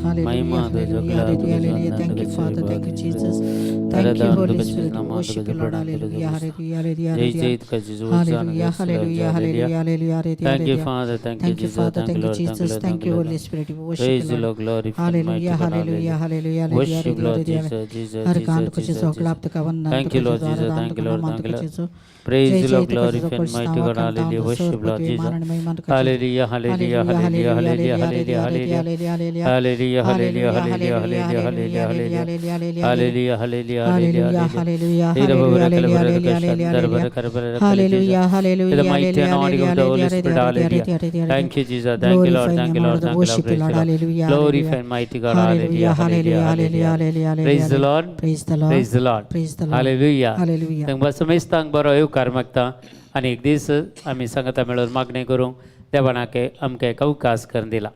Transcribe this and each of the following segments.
Hallelujah, hallelujah, hallelujah. Thank you, Father. Thank you, Jesus. Thank you, Holy Spirit. Worship you, Lord. Hallelujah, hallelujah, hallelujah, hallelujah. Hallelujah, hallelujah, hallelujah, hallelujah, hallelujah. Thank you, Father. Thank you, Thank you, Jesus. Father. Thank Thank you, you, Lord. Thank you, Jesus. Lord. Thank Thank you, you, Lord. Holy Spirit. We worship Praise you, the Lord. Lord, glory, Hallelujah, mighty God. hallelujah, Hallelujah. hallelujah, hallelujah, Worship Lord hallelujah. Jesus, Jesus, Har Jesus, कांड Jesus, कुछ Jesus. Thank you, Lord Jesus. Thank you, Lord. Thank you, Lord. Praise the Lord, glory, and mighty God. Hallelujah. Worship Lord Jesus. Hallelujah, hallelujah, hallelujah, hallelujah, hallelujah, hallelujah. Hallelujah, hallelujah, hallelujah, hallelujah, hallelujah, hallelujah. Hallelujah, hallelujah, hallelujah, hallelujah. The mighty anointing of the Holy Spirit. Hallelujah. Thank you, Jesus. Thank you, Lord. Thank you, Lord. Thank you, Lord. Praise the Lord. Glorify and mighty God. Hallelujah. Hallelujah. Hallelujah. Praise the Lord. Praise the Lord. Praise the Lord. Praise the Lord. Hallelujah. Hallelujah. तांकां समेस्तांक बरो येवकार मागता आनी एक दीस आमी सांगता मेळून मागणें करूंक देवान आमकां एक अवकाश करून दिला.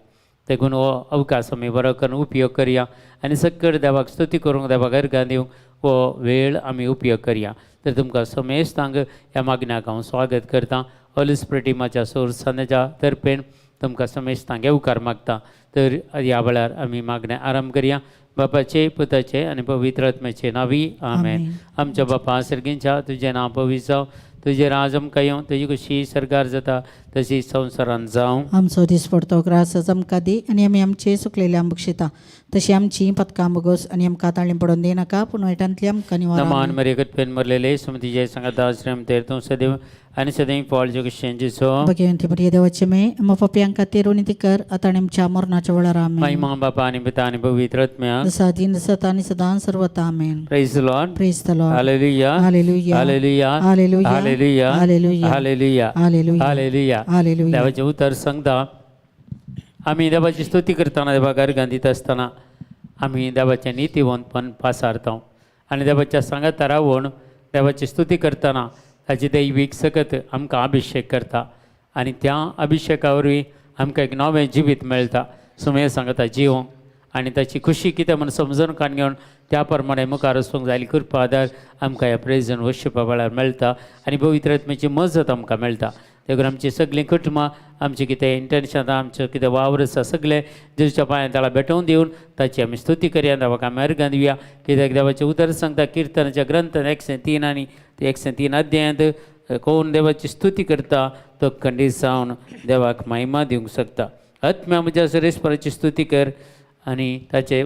देखून हो अवकाश आमी बरो करून उपयोग करया आनी सक्कड देवाक स्तुती करूंक, देवाक अर्घां दिवंक हो वेळ आमी उपयोग करया. तर तुमकां समेस्तांक ह्या मागण्याक हांव स्वागत करता. होली स्पिरिटीमाच्या सोर्साच्या तर्फेन तुमकां समेस्तांक येवकार मागता. तर ह्या वेळार आमी मागणें आरंभ करया. बापाचे, पुताचे आनी पवित्र आत्म्याचे नांवी आमेन. आमच्या बापा सर्गींच्या, तुजें नांव पवित्र जावं, तुजें राज आमकां येवं, तुजी खुशी सरकार जाता तशी संवसारांत जावं. आमचो दिसपडतो ग्रास आमकां दी आनी आमी आमचे सुकलेले आंबूक शिता तशी आमची पदकां आंबगोस आनी आमकां ताळी पडोवन दिनाका, पूण वायटांतली आमकां निवार. नमान मरेगत पेन मरलेले सुमती जय सांगता आश्रम तेर तूं सदैव आनी सदैव फॉल जो क्रिश्चियन भगवंती मरिया देवाचे मे आम्हा पापयांक खातीर विनंती कर, आता आणि आमच्या मरणाच्या वेळार. आमेन. महिमा बापा आनी पिता आनी पवित्र आत्म्या. जसा दिन सत आणि सदां सर्वता. आमेन. Praise the Lord. Praise the Lord. Hallelujah. Hallelujah. Hallelujah. Hallelujah. Hallelujah. Hallelujah. Hallelujah. Hallelujah. Hallelujah. Hallelujah. देवाचें उतर सांगता, आमी देवाची स्तुती करतना, देवाक अर्घां दिता आसतना आमी देवाचें नितीवंतपण पासारता आनी देवाच्या सांगाता रावून देवाची स्तुती करतना ताची दैवीक सकत आमकां अभिशेक करता आनी त्या अभिशेका वरवीं आमकां एक नवें जिवीत मेळटा. सुमेर सांगता जिवोंक आनी ताची खुशी कितें म्हूण समजून काण घेवन त्या प्रमाणे मुखार वचूंक जाय कृपा आदार आमकां ह्या प्रेजन वर्शिपा वेळार मेळटा आनी पवित्र आत्म्याची मजत आमकां मेळटा. देखून आमची सगळीं कुटुंबां, आमचें कितें इंटेन्शन आसा, आमचें कितें वावर आसा, सगळें जेजूच्या पांयां तळा भेटोवन दिवन ताची आमी स्तुती करया, देवाक आमी अर्घां दिवया. कित्याक देवाचें उतर सांगता किर्तनाच्या ग्रंथान 103 आनी 103 अध्यायांत, कोण देवाची स्तुती करता तो खंडीत जावन देवाक महिमा दिवंक शकता. आत्म्या म्हज्या सरेस्पराची स्तुती कर आनी ताचे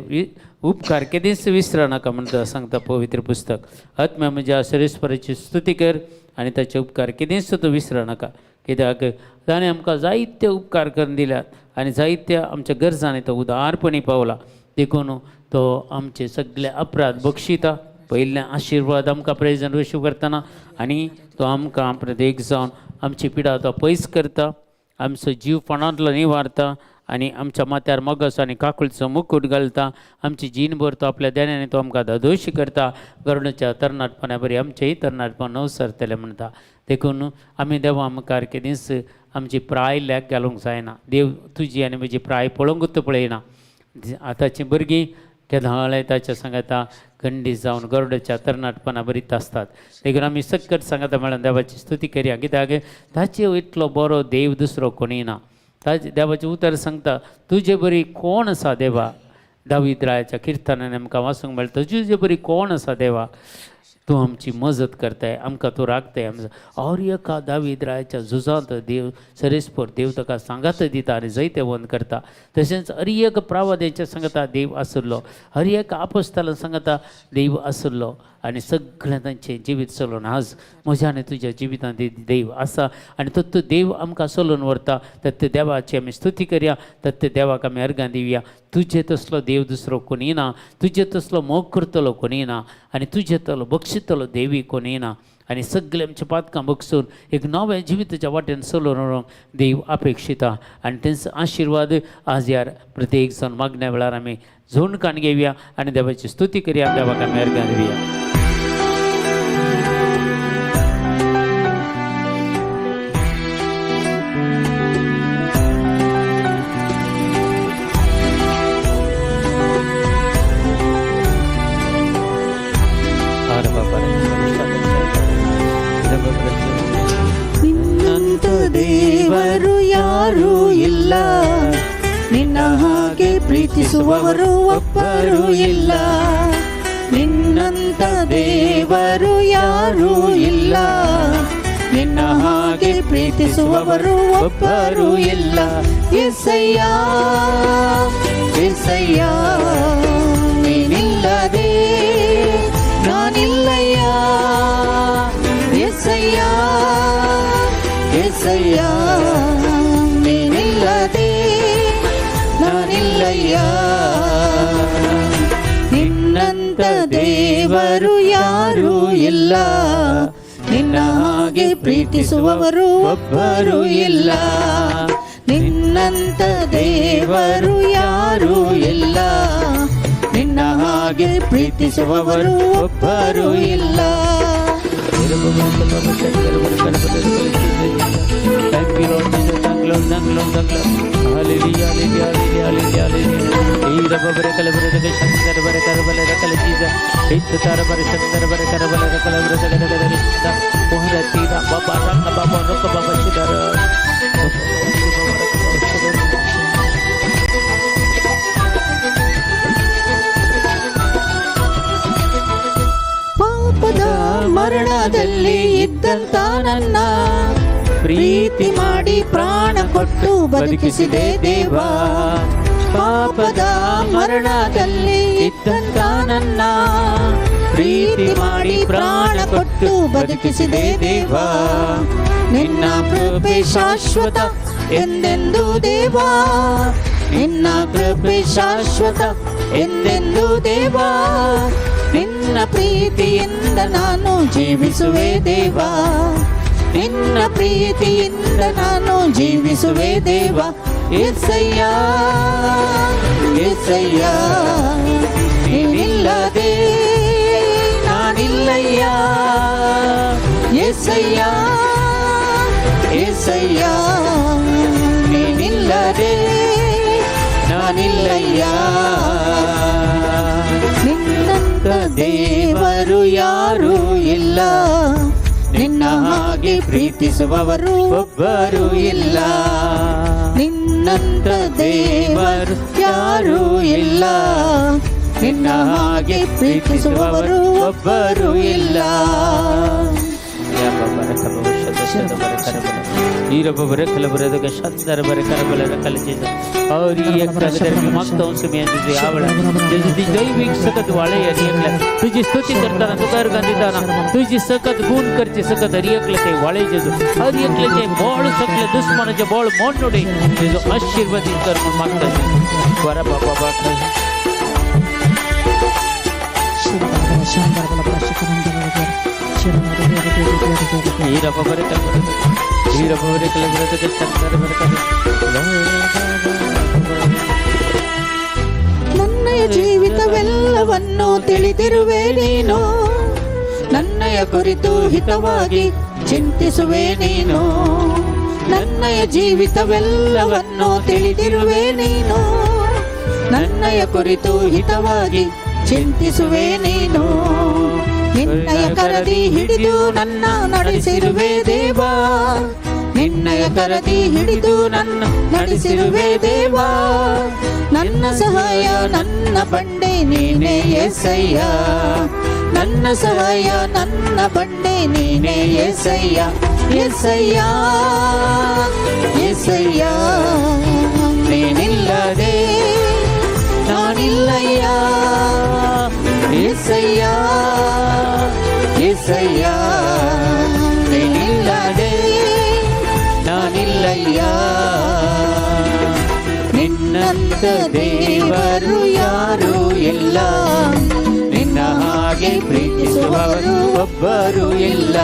उपकार केदीच विसर नाका म्हणटा सांगता पवित्र पुस्तक. आत्म्या म्हज्या सरेस्पराची स्तुती कर आनी ताचे उपकार केदीच तूं विसर नाका. कित्याक ताणें आमकां जायते उपकार करून दिल्यात आनी जायत्या आमच्या गरजांनी तो उदारपणी पावला. देखून तो आमचे सगळे अपराध बक्षिता, पयले आशिर्वाद आमकां प्रेजन रिसीव करतना आनी तो आमकां प्रत्येक जावन आमची पिडा तो पयस करता, आमचो जीव फोणांतलो निवारता आनी आमच्या माथ्यार मगस आनी काकुळचो मुकूट घालता. आमची जीणभर तो आपल्या देण्याने तो आमकां धादोशी करता. गरुणाच्या तरणाटपणा बरी आमचेय तरणाटपण नवसरतलें म्हणटा. देखून आमी देवा मुखार केदींच आमची प्राय लॅक घालूंक जायना. देव तुजी आनी म्हजी प्राय पळोवंकूच पळयना. आतांची भुरगीं केदाळाय ताच्या सांगाता खंडीत जावन गरुडाच्या तरणाटपणा बरीत आसतात. देखून आमी सक्कट सांगाता म्हळ्यार देवाची स्तुती करया, कित्याक ताचे इतलो बरो देव दुसरो कोणीय ना. ताजे देवाचें उतर सांगता, तुजे बरी कोण आसा देवा? दावीद रायाच्या किर्तनान आमकां वाचूंक मेळटा, तुजे बरी कोण आसा देवा? तूं आमची मजत करताय, आमकां तूं राखताय. आमचो और एका दावीद रायाच्या झुजांत देव सरेस्पर देव ताका सांगात दिता आनी जैतेवंत करता. तशेंच हर एक प्रावाद्याच्या सांगता देव आशिल्लो, हर एक आपस्ताला सांगता देव आशिल्लो आनी सगळें तांचें जिवीत चलोवन आज म्हज्या आनी तुज्या जिवितांत देव आसा आनी तो तो देव आमकां चलोवन व्हरता. तत्य देवाची आमी स्तुती करया, तत्य देवाक आमी अर्घां दिवया. तुजे तसलो देव दुसरो कोणीय ना, तुजे तसलो मोग करतलो कोणीय ना आनी तुजे तलो बक्षितलो देवी कोणीय ना. आनी सगळे आमच्या पातकां बगसून एक नव्या जिविताच्या वाटेन चलोवन व्हरूंक देव अपेक्षिता आनी तेंचो आशिर्वाद आज ह्या प्रत्येक जावन मागण्या वेळार आमी झोंड काण घेवया आनी देवाची स्तुती करया, देवाक आमी अर्घां दिवया. ನಿನ್ನಂತ ದೇವರು ಯಾರೂ ಇಲ್ಲ. ಪ್ರೀತಿಸುವವರು ಒಬ್ಬರು ಇಲ್ಲ. ನಿನ್ನಂತ ದೇವರು ಯಾರೂ ಇಲ್ಲ. ನಿನ್ನ ಹಾಗೆ ಪ್ರೀತಿಸುವವರು ಒಬ್ಬರು ಇಲ್ಲ. ಯೇಸಯ್ಯ, ಯೇಸಯ್ಯ, ನೀನಿಲ್ಲದೆ ನಾನಿಲ್ಲಯ್ಯ. ಯೇಸಯ್ಯ, ಯೇಸಯ್ಯ, ನೀನಿಲ್ಲದೆ ನಾನಿಲ್ಲಯ್ಯ. ನಿನ್ನಂತ ದೇವರು ಯಾರೂ ಇಲ್ಲ. ನಿನ್ನ ಹಾಗೆ ಪ್ರೀತಿಸುವವರು ಒಬ್ಬರು ಇಲ್ಲ. ನಿನ್ನಂತ ದೇವರು ಯಾರೂ ಇಲ್ಲ. ನಿನ್ನ ಹಾಗೆ ಪ್ರೀತಿಸುವವರು ಒಬ್ಬರು ಇಲ್ಲ. Thank you, Lord Jesus. Thank you, Lord. Thank you, Lord. Thank you, Lord. Hallelujah, hallelujah, hallelujah, hallelujah, hallelujah. Ee rabba bare kala bare daga shankar bare kara bale rakala Jesus. Ittara bare shankar bare kara bale rakala bare daga daga daga shanda. Ohra tira baba ranga baba raka baba shidara. ಪಾಪದ ಮರಣದಲ್ಲಿ ಇದ್ದಂತ ನನ್ನ ಪ್ರೀತಿ ಮಾಡಿ ಪ್ರಾಣ ಕೊಟ್ಟು ಬದುಕಿಸಿದೆ ದೇವ. ಪಾಪದ ಮರಣದಲ್ಲಿ ಇದ್ದಂತ ನನ್ನ ಪ್ರೀತಿ ಮಾಡಿ ಪ್ರಾಣ ಕೊಟ್ಟು ಬದುಕಿಸಿದೆ ದೇವ. ನಿನ್ನ ಕೃಪೆ ಶಾಶ್ವತ ಎಂದೆಂದು ದೇವ. ನಿನ್ನ ಕೃಪೆ ಶಾಶ್ವತ ಎಂದೆಂದು ದೇವ. ನಿನ್ನ ಪ್ರೀತಿಯಿಂದ ನಾನು ಜೀವಿಸುವೆ ದೇವ. ನಿನ್ನ ಪ್ರೀತಿಯಿಂದ ನಾನು ಜೀವಿಸುವೆ ದೇವ. ಯೇಸಯ್ಯ, ಯೇಸಯ್ಯ, ನೀನಿಲ್ಲದೆ ನಾನಿಲ್ಲಯ್ಯ. ಯೇಸಯ್ಯ, ಯೇಸಯ್ಯ, ನೀನಿಲ್ಲದೆ ನಾನಿಲ್ಲಯ್ಯ. ನಿನ್ನಂತ ದೇವರು ಯಾರೂ ಇಲ್ಲ. ನಿನ್ನ ಹಾಗೆ ಪ್ರೀತಿಸುವವರು ಒಬ್ಬರು ಇಲ್ಲ. ನಿನ್ನಂತ ದೇವರು ಯಾರೂ ಇಲ್ಲ. ನಿನ್ನ ಹಾಗೆ ಪ್ರೀತಿಸುವವರು ಒಬ್ಬರು ಇಲ್ಲ. दैविक सकत वाळे तुझी स्तुती करताना तुका अर्घान दिताना तुझी सकत गुण करची सकत हर एकले ते वाळे जेजू, हर एकल्याचे बळ सकले दुश्मनाचे बळ मोडनुडे जेजू, आशीर्वादीत कर म्हणून मागता. बरा बाबा बाबा. ನನ್ನಯ ಜೀವಿತವೆಲ್ಲವನ್ನು ತಿಳಿದಿರುವೆ ನೀನು. ನನ್ನಯ ಕುರಿತು ಹಿತವಾಗಿ ಚಿಂತಿಸುವೆ ನೀನು. ನನ್ನಯ ಜೀವಿತವೆಲ್ಲವನ್ನು ತಿಳಿದಿರುವೆ ನೀನು. ನನ್ನಯ ಕುರಿತು ಹಿತವಾಗಿ ಚಿಂತಿಸುವೆ ನೀನು. ನಿನ್ನಯ ಕರದಿ ಹಿಡಿದು ನನ್ನ ನಡೆಸಿರುವೆ ದೇವ. ನಿನ್ನಯ ಕರದಿ ಹಿಡಿದು ನನ್ನ ನಡೆಸಿರುವೆ ದೇವ. ನನ್ನ ಸಹಾಯ ನನ್ನ ಬಂಡೆ ನೀನೇ ಯೇಸಯ್ಯ. ನನ್ನ ಸಹಾಯ ನನ್ನ ಬಂಡೆ ನೀನೇ ಯೇಸಯ್ಯ. ಯೇಸಯ್ಯ, ಯೇಸಯ್ಯ, ನೀನಿಲ್ಲದೆ ನಾನಿಲ್ಲಯ್ಯ. ಯೇಸಯ್ಯ, ಯೇಸಯ್ಯ, ನೀನಿಲ್ಲದೆ ನಾನಿಲ್ಲಯ್ಯ. ನಿನ್ನಂತ ದೇವರು ಯಾರೂ ಇಲ್ಲ. ನಿನ್ನ ಹಾಗೆ ಪ್ರೀತಿಸುವವರು ಒಬ್ಬರು ಇಲ್ಲ.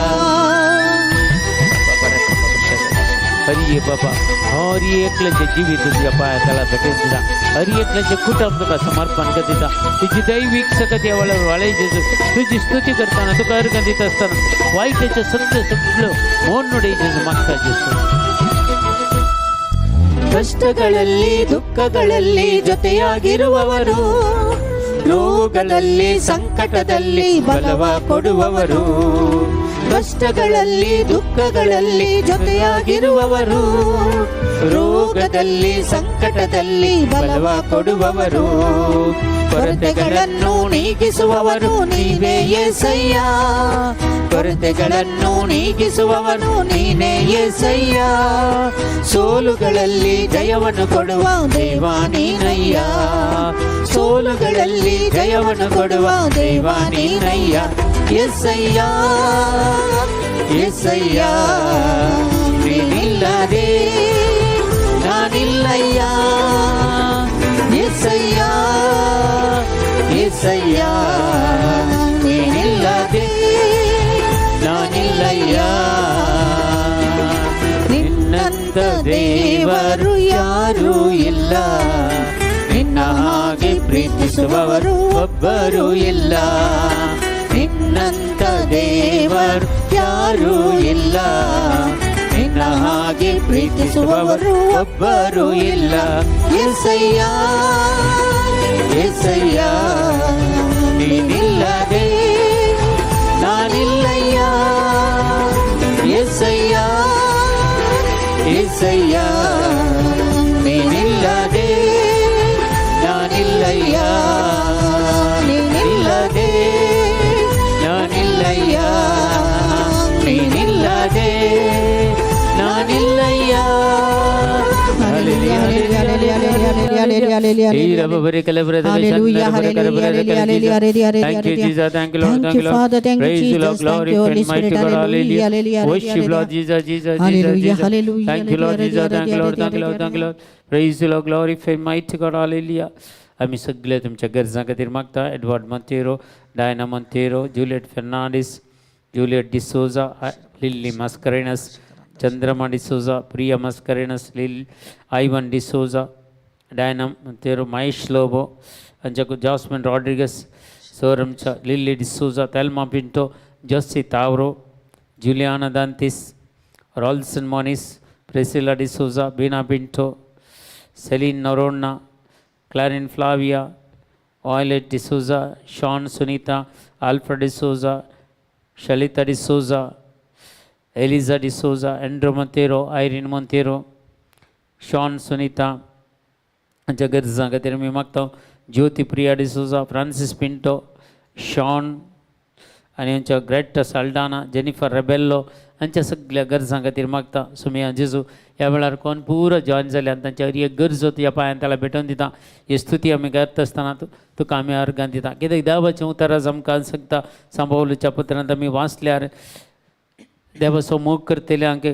हरी बाबा, हरी एकल्याचे जीवित तुझ्या पायाला भेटेल दिता, हरी एकल्याचे कुटुंब तुका समर्पण करता. तुझी दैविक सकत या वाळे जेजू, तुझी स्तुती करताना तुका अर्घ दित असताना वाईटाचे सत्य सगळं मोडनुडे जेजू मागता जेजू. ಕಷ್ಟಗಳಲ್ಲಿ ದುಃಖಗಳಲ್ಲಿ ಜೊತೆಯಾಗಿರುವವರು, ನೋವುಗಳಲ್ಲಿ ಸಂಕಟದಲ್ಲಿ ಬಲವ ಕೊಡುವವರು. ಕಷ್ಟಗಳಲ್ಲಿ ದುಃಖಗಳಲ್ಲಿ ಜೊತೆಯಾಗಿರುವವರು, ರೋಗದಲ್ಲಿ ಸಂಕಟದಲ್ಲಿ ಬಲವ ಕೊಡುವವರು, ಕೊರತೆಗಳನ್ನು ನೀಗಿಸುವವರು ನೀನೇ ಯೇಸಯ್ಯ. ಕೊರತೆಗಳನ್ನು ನೀಗಿಸುವವನು ನೀನೇ ಯೇಸಯ್ಯ. ಸೋಲುಗಳಲ್ಲಿ ಜಯವನ್ನು ಕೊಡುವ ದೇವ ನೀನಯ್ಯ. ಸೋಲುಗಳಲ್ಲಿ ಜಯವನ್ನು ಕೊಡುವ ದೇವ ನೀನಯ್ಯ. ಯೇಸಯ್ಯ, ಯೇಸಯ್ಯ, ನೀನಿಲ್ಲದೆ ನಾನಿಲ್ಲಯ್ಯ. ಯೇಸಯ್ಯ, ಯೇಸಯ್ಯ, ನೀನಿಲ್ಲದೆ ನಾನಿಲ್ಲಯ್ಯ. ನಿನ್ನಂತ ದೇವರು ಯಾರೂ ಇಲ್ಲ, ನಿನ್ನ ಹಾಗೆ ಪ್ರೀತಿಸುವವರು ಒಬ್ಬರೂ ಇಲ್ಲ. ನಿನ್ನಂತ ದೇವರು ಯಾರೂ ಇಲ್ಲ, ನಿನ್ನ ಹಾಗೆ ಪ್ರೀತಿಸುವವರು ಒಬ್ಬರೂ ಇಲ್ಲ. ಯೇಸಯ್ಯ, ಯೇಸಯ್ಯ, ನೀನಿಲ್ಲದೆ ನಾನಿಲ್ಲಯ್ಯ. ಯೇಸಯ್ಯ, ಯೇಸಯ್ಯ, ನೀನಿಲ್ಲದೆ ನಾನಿಲ್ಲಯ್ಯ. ನೀನಿಲ್ಲದೆ ನಾನಿಲ್ಲಯ್ಯ. ನೀನಿಲ್ಲದೆ ನಾನಿಲ್ಲಯ್ಯ. Hallelujah, hallelujah, hallelujah, hallelujah. Hallelujah, hallelujah, hallelujah, hallelujah, Thank you, hallelujah. Jesus. Thank you, Lord. Thank Thank you, you, Lord. Father. Thank you, Praise you, Lord. Jesus. Thank Glory you, Holy and mighty Spirit. God. Hallelujah, Hallelujah. hallelujah, Worship, Lord hallelujah. Jesus, Jesus, Jesus, Hallelujah, Jesus. hallelujah, Thank you, Lord hallelujah, Jesus. Thank you, Lord. Thank you, Lord. hallelujah, Thank you, Lord. Praise you, Lord. Glorify mighty God. Hallelujah. आम्ही सगळे तुमच्या गरजां खातीर मागता. Edward Monteiro, Diana Monteiro, Juliet Fernandes, Juliet D'Souza, Lily Mascarenhas, Chandrama D'Souza, Priya Mascarenhas, लिल Ivan D'Souza, Diana Monteiro, Mahesh Lobo, अंजकू Jasmine Rodrigues, सोरमचा Lilly D'Souza, Thelma Pinto, Josie Tauro, Juliana Dantis, Rolson Monis, Priscilla D'Souza, Bina Pinto, Celine Noronha, Clarine Flavia, ऑयलेट D'Souza, Shawn Sunita, Alfred D'Souza, Shalita D'Souza, Eliza D'Souza, Andrew Monteiro, Irene Monteiro, Shawn Sunita हांच्या गरजां खातीर आमी मागता. ज्योती प्रिया डिसोजा, फ्रांसीस पिंटो, शॉन आनी आमच्या ग्रेट साल्डाना, जेनिफर रेबेल्लो हांच्या सगळ्या गरजां खातीर मागता. सुमिया जेजू, ह्या वेळार कोण पुरो जॉयन जाले आनी तांच्या एक गरजो तुज्या पांयान त्याला भेटोवन दिता. ही स्तुती आमी करता आसतना तुका आमी अर्गां दिता, कित्याक देवाचें उतरां आमकां सांगता. सांबावलूच्या पत्रांत आमी वाचल्यार देवाचो मोग करतल्यांक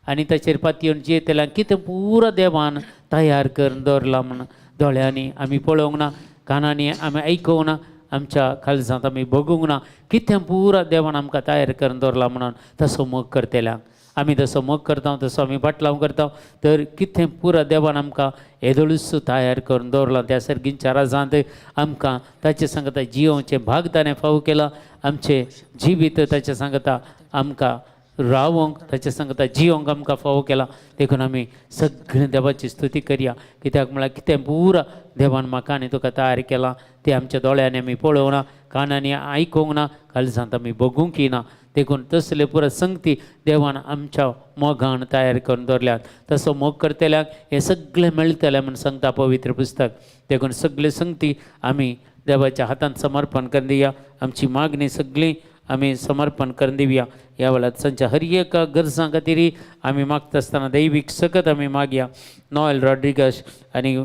आनी ताचेर पातयेवन जियेतल्यांक कितें पुरो देवान तयार करून दवरलां म्हूण दोळ्यांनी आमी पळोवंक ना, कानांनी आमी आयकूंक ना, आमच्या काळजांत आमी भोगूंक ना, कितें पुरो देवान आमकां तयार करून दवरलां म्हणून. तसो मोग करतल्यांक आमी तसो मोग करता, तसो आमी बाटलाव करता, तर कितें पुरो देवान आमकां येदोळूच तयार करून दवरलां त्या सर्गींच्या राजांत आमकां ताचे सांगता जियोवचें भाग ताणें फावो केलां. आमचें जिवीत ताचें सांगता आमकां रावोंक, ताचे सांगता जियोंक आमकां फावो केला. देखून आमी सगळें देवाची स्तुती करया, कित्याक म्हळ्यार कितें पुरा देवान म्हाका आनी तुका तयार केलां तें आमच्या दोळ्यांनी आमी पळोवंक ना, कानांनी आयकूंक ना, काळजांत आमी भोगूंकय ना. देखून तसले पुरा संगती देवान आमच्या मोगान तयार करून दवरल्यात. तसो मोग करतल्यांक हें सगळें मेळटलें म्हूण सांगता पवित्र पुस्तक. देखून सगळे संगती आमी देवाच्या हातांत समर्पण करून दिया. आमची मागणी सगळी आमी समर्पण करून दिवया. ह्या वेळार तांच्या हर एका गरजां खातीर आमी मागता आसतना दैवीक सकत आमी मागया. नॉयल रॉड्रिगस आनी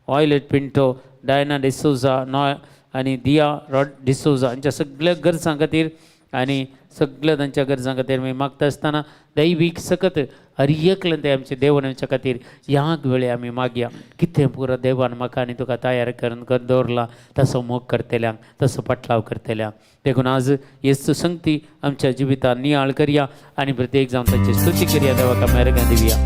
ऑयलेट पिंटो, डायना डिसोजा, नॉय आनी दिया रॉड डिसोजा हांच्या सगळ्या गरजां खातीर आनी सगळ्या तांच्या गरजां खातीर आमी मागता आसतना दैवीक सकत हर एकल्यान ते आमचे देवान आमच्या खातीर ह्या वेळे आमी मागया. कितें पुरो देवान म्हाका आनी तुका तयार करून दवरला तसो मोग करतल्यांक, तसो पाटलाव करतल्यांक. देखून आज येसू संगती आमच्या जिवितान नियाळ करया आनी प्रत्येक जावन ताची स्तुती करया. देवाक मेरगां दिवया.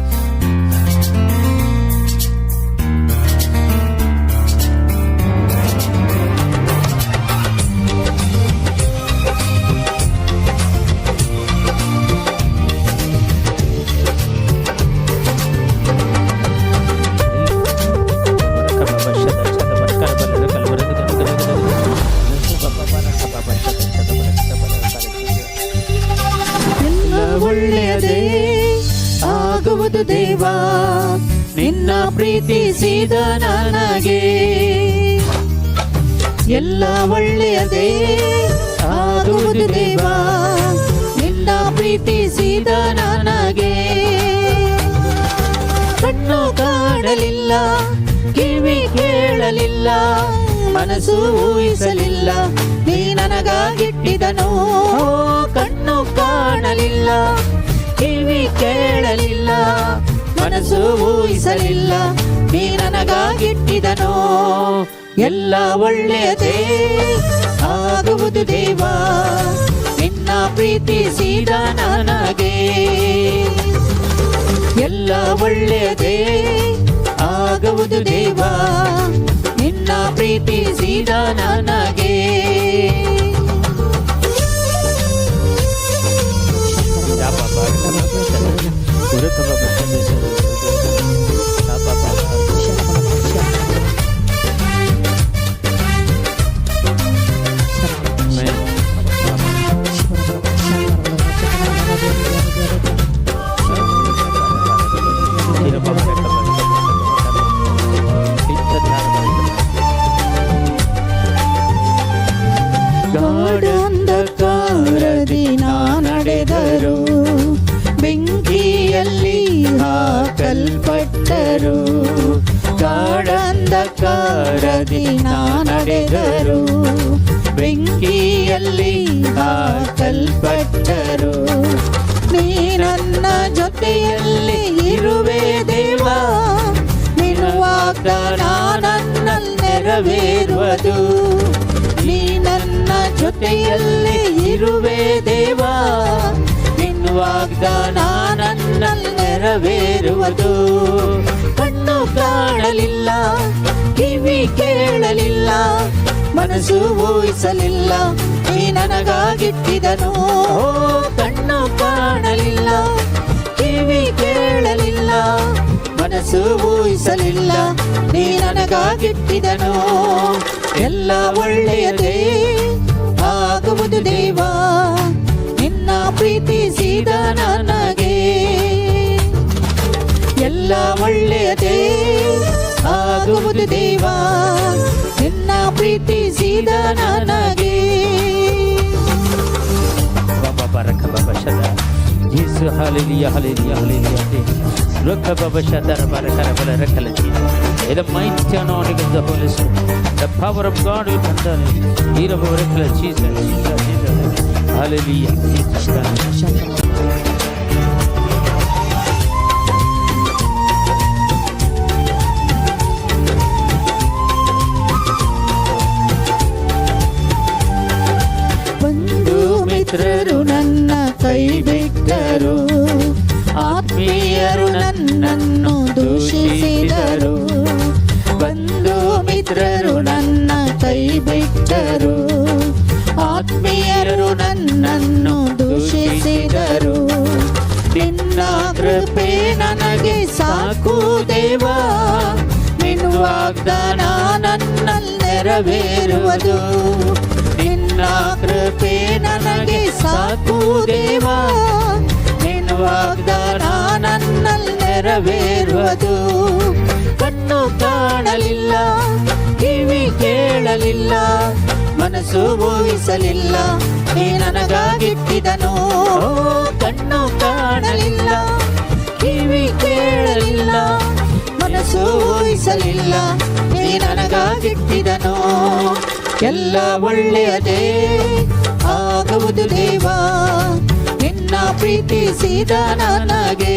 ಎಲ್ಲ ಒಳ್ಳೆಯದೇ ಆಗುವುದು. ಪ್ರೀತಿಸಿದ ನನಗೆ. ಎಲ್ಲ ಒಳ್ಳೆಯದೇ ಆಗುವುದು ದೇವ, ನಿನ್ನ ಪ್ರೀತಿಸಿದ ನನಗೆ. ಕಣ್ಣು ಕಾಣಲಿಲ್ಲ, ಕಿವಿ ಕೇಳಲಿಲ್ಲ, ಮನಸ್ಸು ಊಹಿಸಲಿಲ್ಲ, ನೀ ನನಗಾಗಿಟ್ಟಿದನು. ಕಣ್ಣು ಕಾಣಲಿಲ್ಲ, ಕಿವಿ ಕೇಳಲಿಲ್ಲ, ಮನಸ್ಸು ಊಹಿಸಲಿಲ್ಲ, ನೀ ನನಗಾಗಿಟ್ಟಿದನು. ಎಲ್ಲ ಒಳ್ಳೆಯದೇ ಆಗುವುದು ದೇವ, ನಿನ್ನ ಪ್ರೀತಿಸಿದ ನನಗೆ. ಎಲ್ಲ ಒಳ್ಳೆಯದೇ ಆಗುವುದು ದೇವ, ನಿನ್ನ ಪ್ರೀತಿಸಿದ ನನಗೆ. ಗಾಢಾಂಧಕಾರದಿ ನಾ ನಡೆದರು, ಬೆಂಕಿಯಲ್ಲಿ ಹಾಕಲ್ಪಟ್ಟರು. ಗಾಢಾಂಧಕಾರದಿ ನಾ ನಡೆದರು, ಬೆಂಕಿಯಲ್ಲಿ ಹಾಕಲ್ಪಟ್ಟರು. ನೀ ನನ್ನ ಜೊತೆಯಲ್ಲಿ ಇರುವೆ ದೇವ, ನಿನ್ನ ವಾಗ್ದಾನ ನನ್ನಲ್ಲಿ ನೆರವೇರುವುದು. ನೀ ನನ್ನ ಜೊತೆಯಲ್ಲಿ ಇರುವೆ ದೇವ, ನಿನ್ನ ವಾಗ್ದಾನ ನನ್ನಲ್ಲಿ ನೆರವೇರುವುದು. ಕಣ್ಣು ಕಾಣಲಿಲ್ಲ, ಕಿವಿ ಕೇಳಲಿಲ್ಲ, ಮನಸ್ಸು ಊಹಿಸಲಿಲ್ಲ, ನೀ ನನಗಾಗಿಟ್ಟಿದನು. ಕಣ್ಣು ಕಾಣಲಿಲ್ಲ, ಕಿವಿ ಕೇಳಲಿಲ್ಲ, ಮನಸ್ಸು ಊಹಿಸಲಿಲ್ಲ, ನೀ ನನಗಾಗಿಟ್ಟಿದನು. ಎಲ್ಲ ಒಳ್ಳೆಯದೇ ಆಗುವುದು ದೇವ, ನಿನ್ನ ಪ್ರೀತಿಸಿದ ನನಗೆ. ಎಲ್ಲ ಒಳ್ಳೆಯದೇ ಆಗುವುದು ದೇವ, ನಿನ್ನ ಪ್ರೀತಿಸಿದ ನನಗೆ. Baba baraka baba shada. Yesu, hallelujah, hallelujah, hallelujah. Raka baba shada baraka baba rakala Jesus. In the mighty anointing of the Holy Spirit, the power of God will come down. Ira baba rakala Jesus, Jesus, Jesus. Hallelujah. Jesus. ಬಂಧು ಮಿತ್ರರು ನನ್ನ ಕೈ ಬಿಟ್ಟರು, ಆತ್ಮೀಯರು ನನ್ನನ್ನು ದೂಷಿಸಿದರು. ಬಂಧು ಮಿತ್ರರು ನನ್ನ ಕೈ ಬಿಟ್ಟರು, ಆತ್ಮೀಯರು ನನ್ನನ್ನು ದೂಷಿಸಿದರು. ನಿನ್ನ ಕೃಪೆ ನನಗೆ ಸಾಕು ದೇವ, ನಿನ್ನ ವಾಗ್ದಾನ ನನ್ನಲ್ಲಿ ನೆರವೇರುವುದು. ನಿನ್ನ ಕೃಪೆ ನನಗೆ ಸಾಕು ದೇವ, ನಿನ್ನ ವಾಗ್ದಾನ ನನ್ನಲ್ಲಿ ನೆರವೇರುವುದು. ಕಣ್ಣು ಕಾಣಲಿಲ್ಲ, ಕಿವಿ ಕೇಳಲಿಲ್ಲ, ಮನಸ್ಸು ಊಹಿಸಲಿಲ್ಲ, ನೀ ನನಗಾಗಿಟ್ಟಿದನು. ಕಣ್ಣು ಕಾಣಲಿಲ್ಲ, ಕಿವಿ ಕೇಳಲಿಲ್ಲ, ಮನಸ್ಸು ಊಹಿಸಲಿಲ್ಲ, ನೀ ನನಗಾಗಿಟ್ಟಿದನು. ಎಲ್ಲ ಒಳ್ಳೆಯದೇ ಆಗುವುದು ದೇವ, ನಿನ್ನ ಪ್ರೀತಿಸಿದ ನನಗೆ.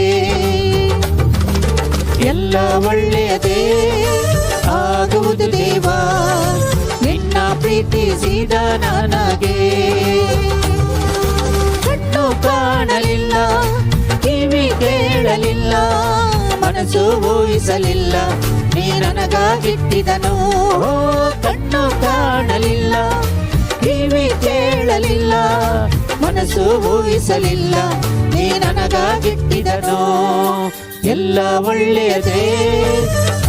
ಎಲ್ಲ ಒಳ್ಳೆಯದೇ ಆಗುವುದು ದೇವ, ನಿನ್ನ ಪ್ರೀತಿಸಿದ ನನಗೆ. ಕಣ್ಣು ಕಾಣಲಿಲ್ಲ, ಕಿವಿ ಕೇಳಲಿಲ್ಲ, ಮನಸ್ಸು ಊಹಿಸಲಿಲ್ಲ, ನೀ ನನಗಾಗಿಟ್ಟಿದನು. ಕಣ್ಣು ಕಾಣಲಿಲ್ಲ, ಕಿವಿ ಕೇಳಲಿಲ್ಲ, ಮನಸ್ಸು ಊಹಿಸಲಿಲ್ಲ, ನೀ ನನಗಾಗಿಟ್ಟಿದನು. ಎಲ್ಲ ಒಳ್ಳೆಯದೇ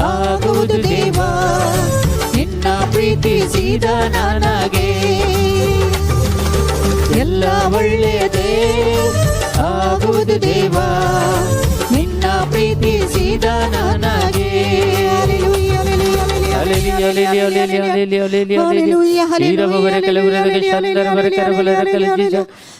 ಆಗುವುದು ದೇವ, ನಿನ್ನ ಪ್ರೀತಿಸಿದ ನನಗೆ. ಎಲ್ಲ ಒಳ್ಳೆಯದೇ ಆಗುವುದು ದೇವ, ನಿನ್ನ ಪ್ರೀತಿಸಿದ ನನಗೆ. Hallelujah, hallelujah, Hallelujah, hallelujah. Hallelujah. Thank you,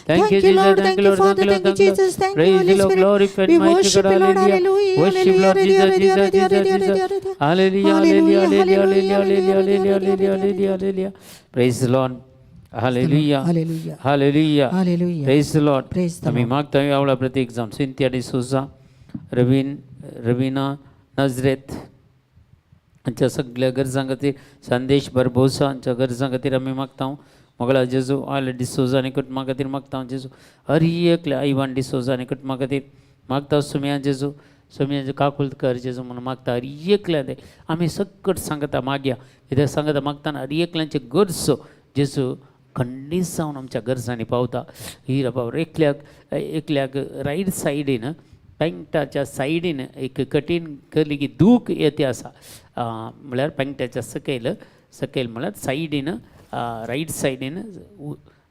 Thank you, Jesus. Lord. Thank Thank you, you, Lord. Father. Thank you, Lord. Thank you, Thank you, Lord. Jesus. Thank you, Praise Holy the Lord. Spirit. Glory and We mighty worship God. you, Lord. Hallelujah. Hallelujah. Worship Lord Jesus, Jesus, Jesus, Jesus. Hallelujah, hallelujah, hallelujah, hallelujah, hallelujah, hallelujah, hallelujah, hallelujah. Praise the Lord. Hallelujah. Hallelujah. Hallelujah. Hallelujah. Praise the Lord. Praise the आम्ही मागता यावेळा प्रत्येक जावन Cynthia D'Souza, रवीन, रवीना नजरेत हांच्या सगळ्या गरजां खातीर, संदेश बरबोसा हांच्या गरजां खातीर आमी मागता. मोगळा जेजू, आल डिसोजा आनी कुटुंबा खातीर मागता जेजू. हर एकल्या आयवान डिसोजा आनी कुटुंबा खातीर मागता. सुमया जेजू, सुमया काकुळट कर जेजू म्हणून मागता. हर एकल्या ते आमी सकट सांगता मागया, कित्याक सांगता मागतना हर एकल्यांचे गरजो जेजू खंडीत जावन आमच्या गरजांनी पावता. ही बाबा, एकल्याक एकल्याक रायट सायडीन, पेंगटाच्या सायडीन एक कठीण करली की दूख येते आसा. म्हळ्यार पेंगटाच्या सकयल सकयल, म्हळ्यार सायडीन, रायट सायडीन,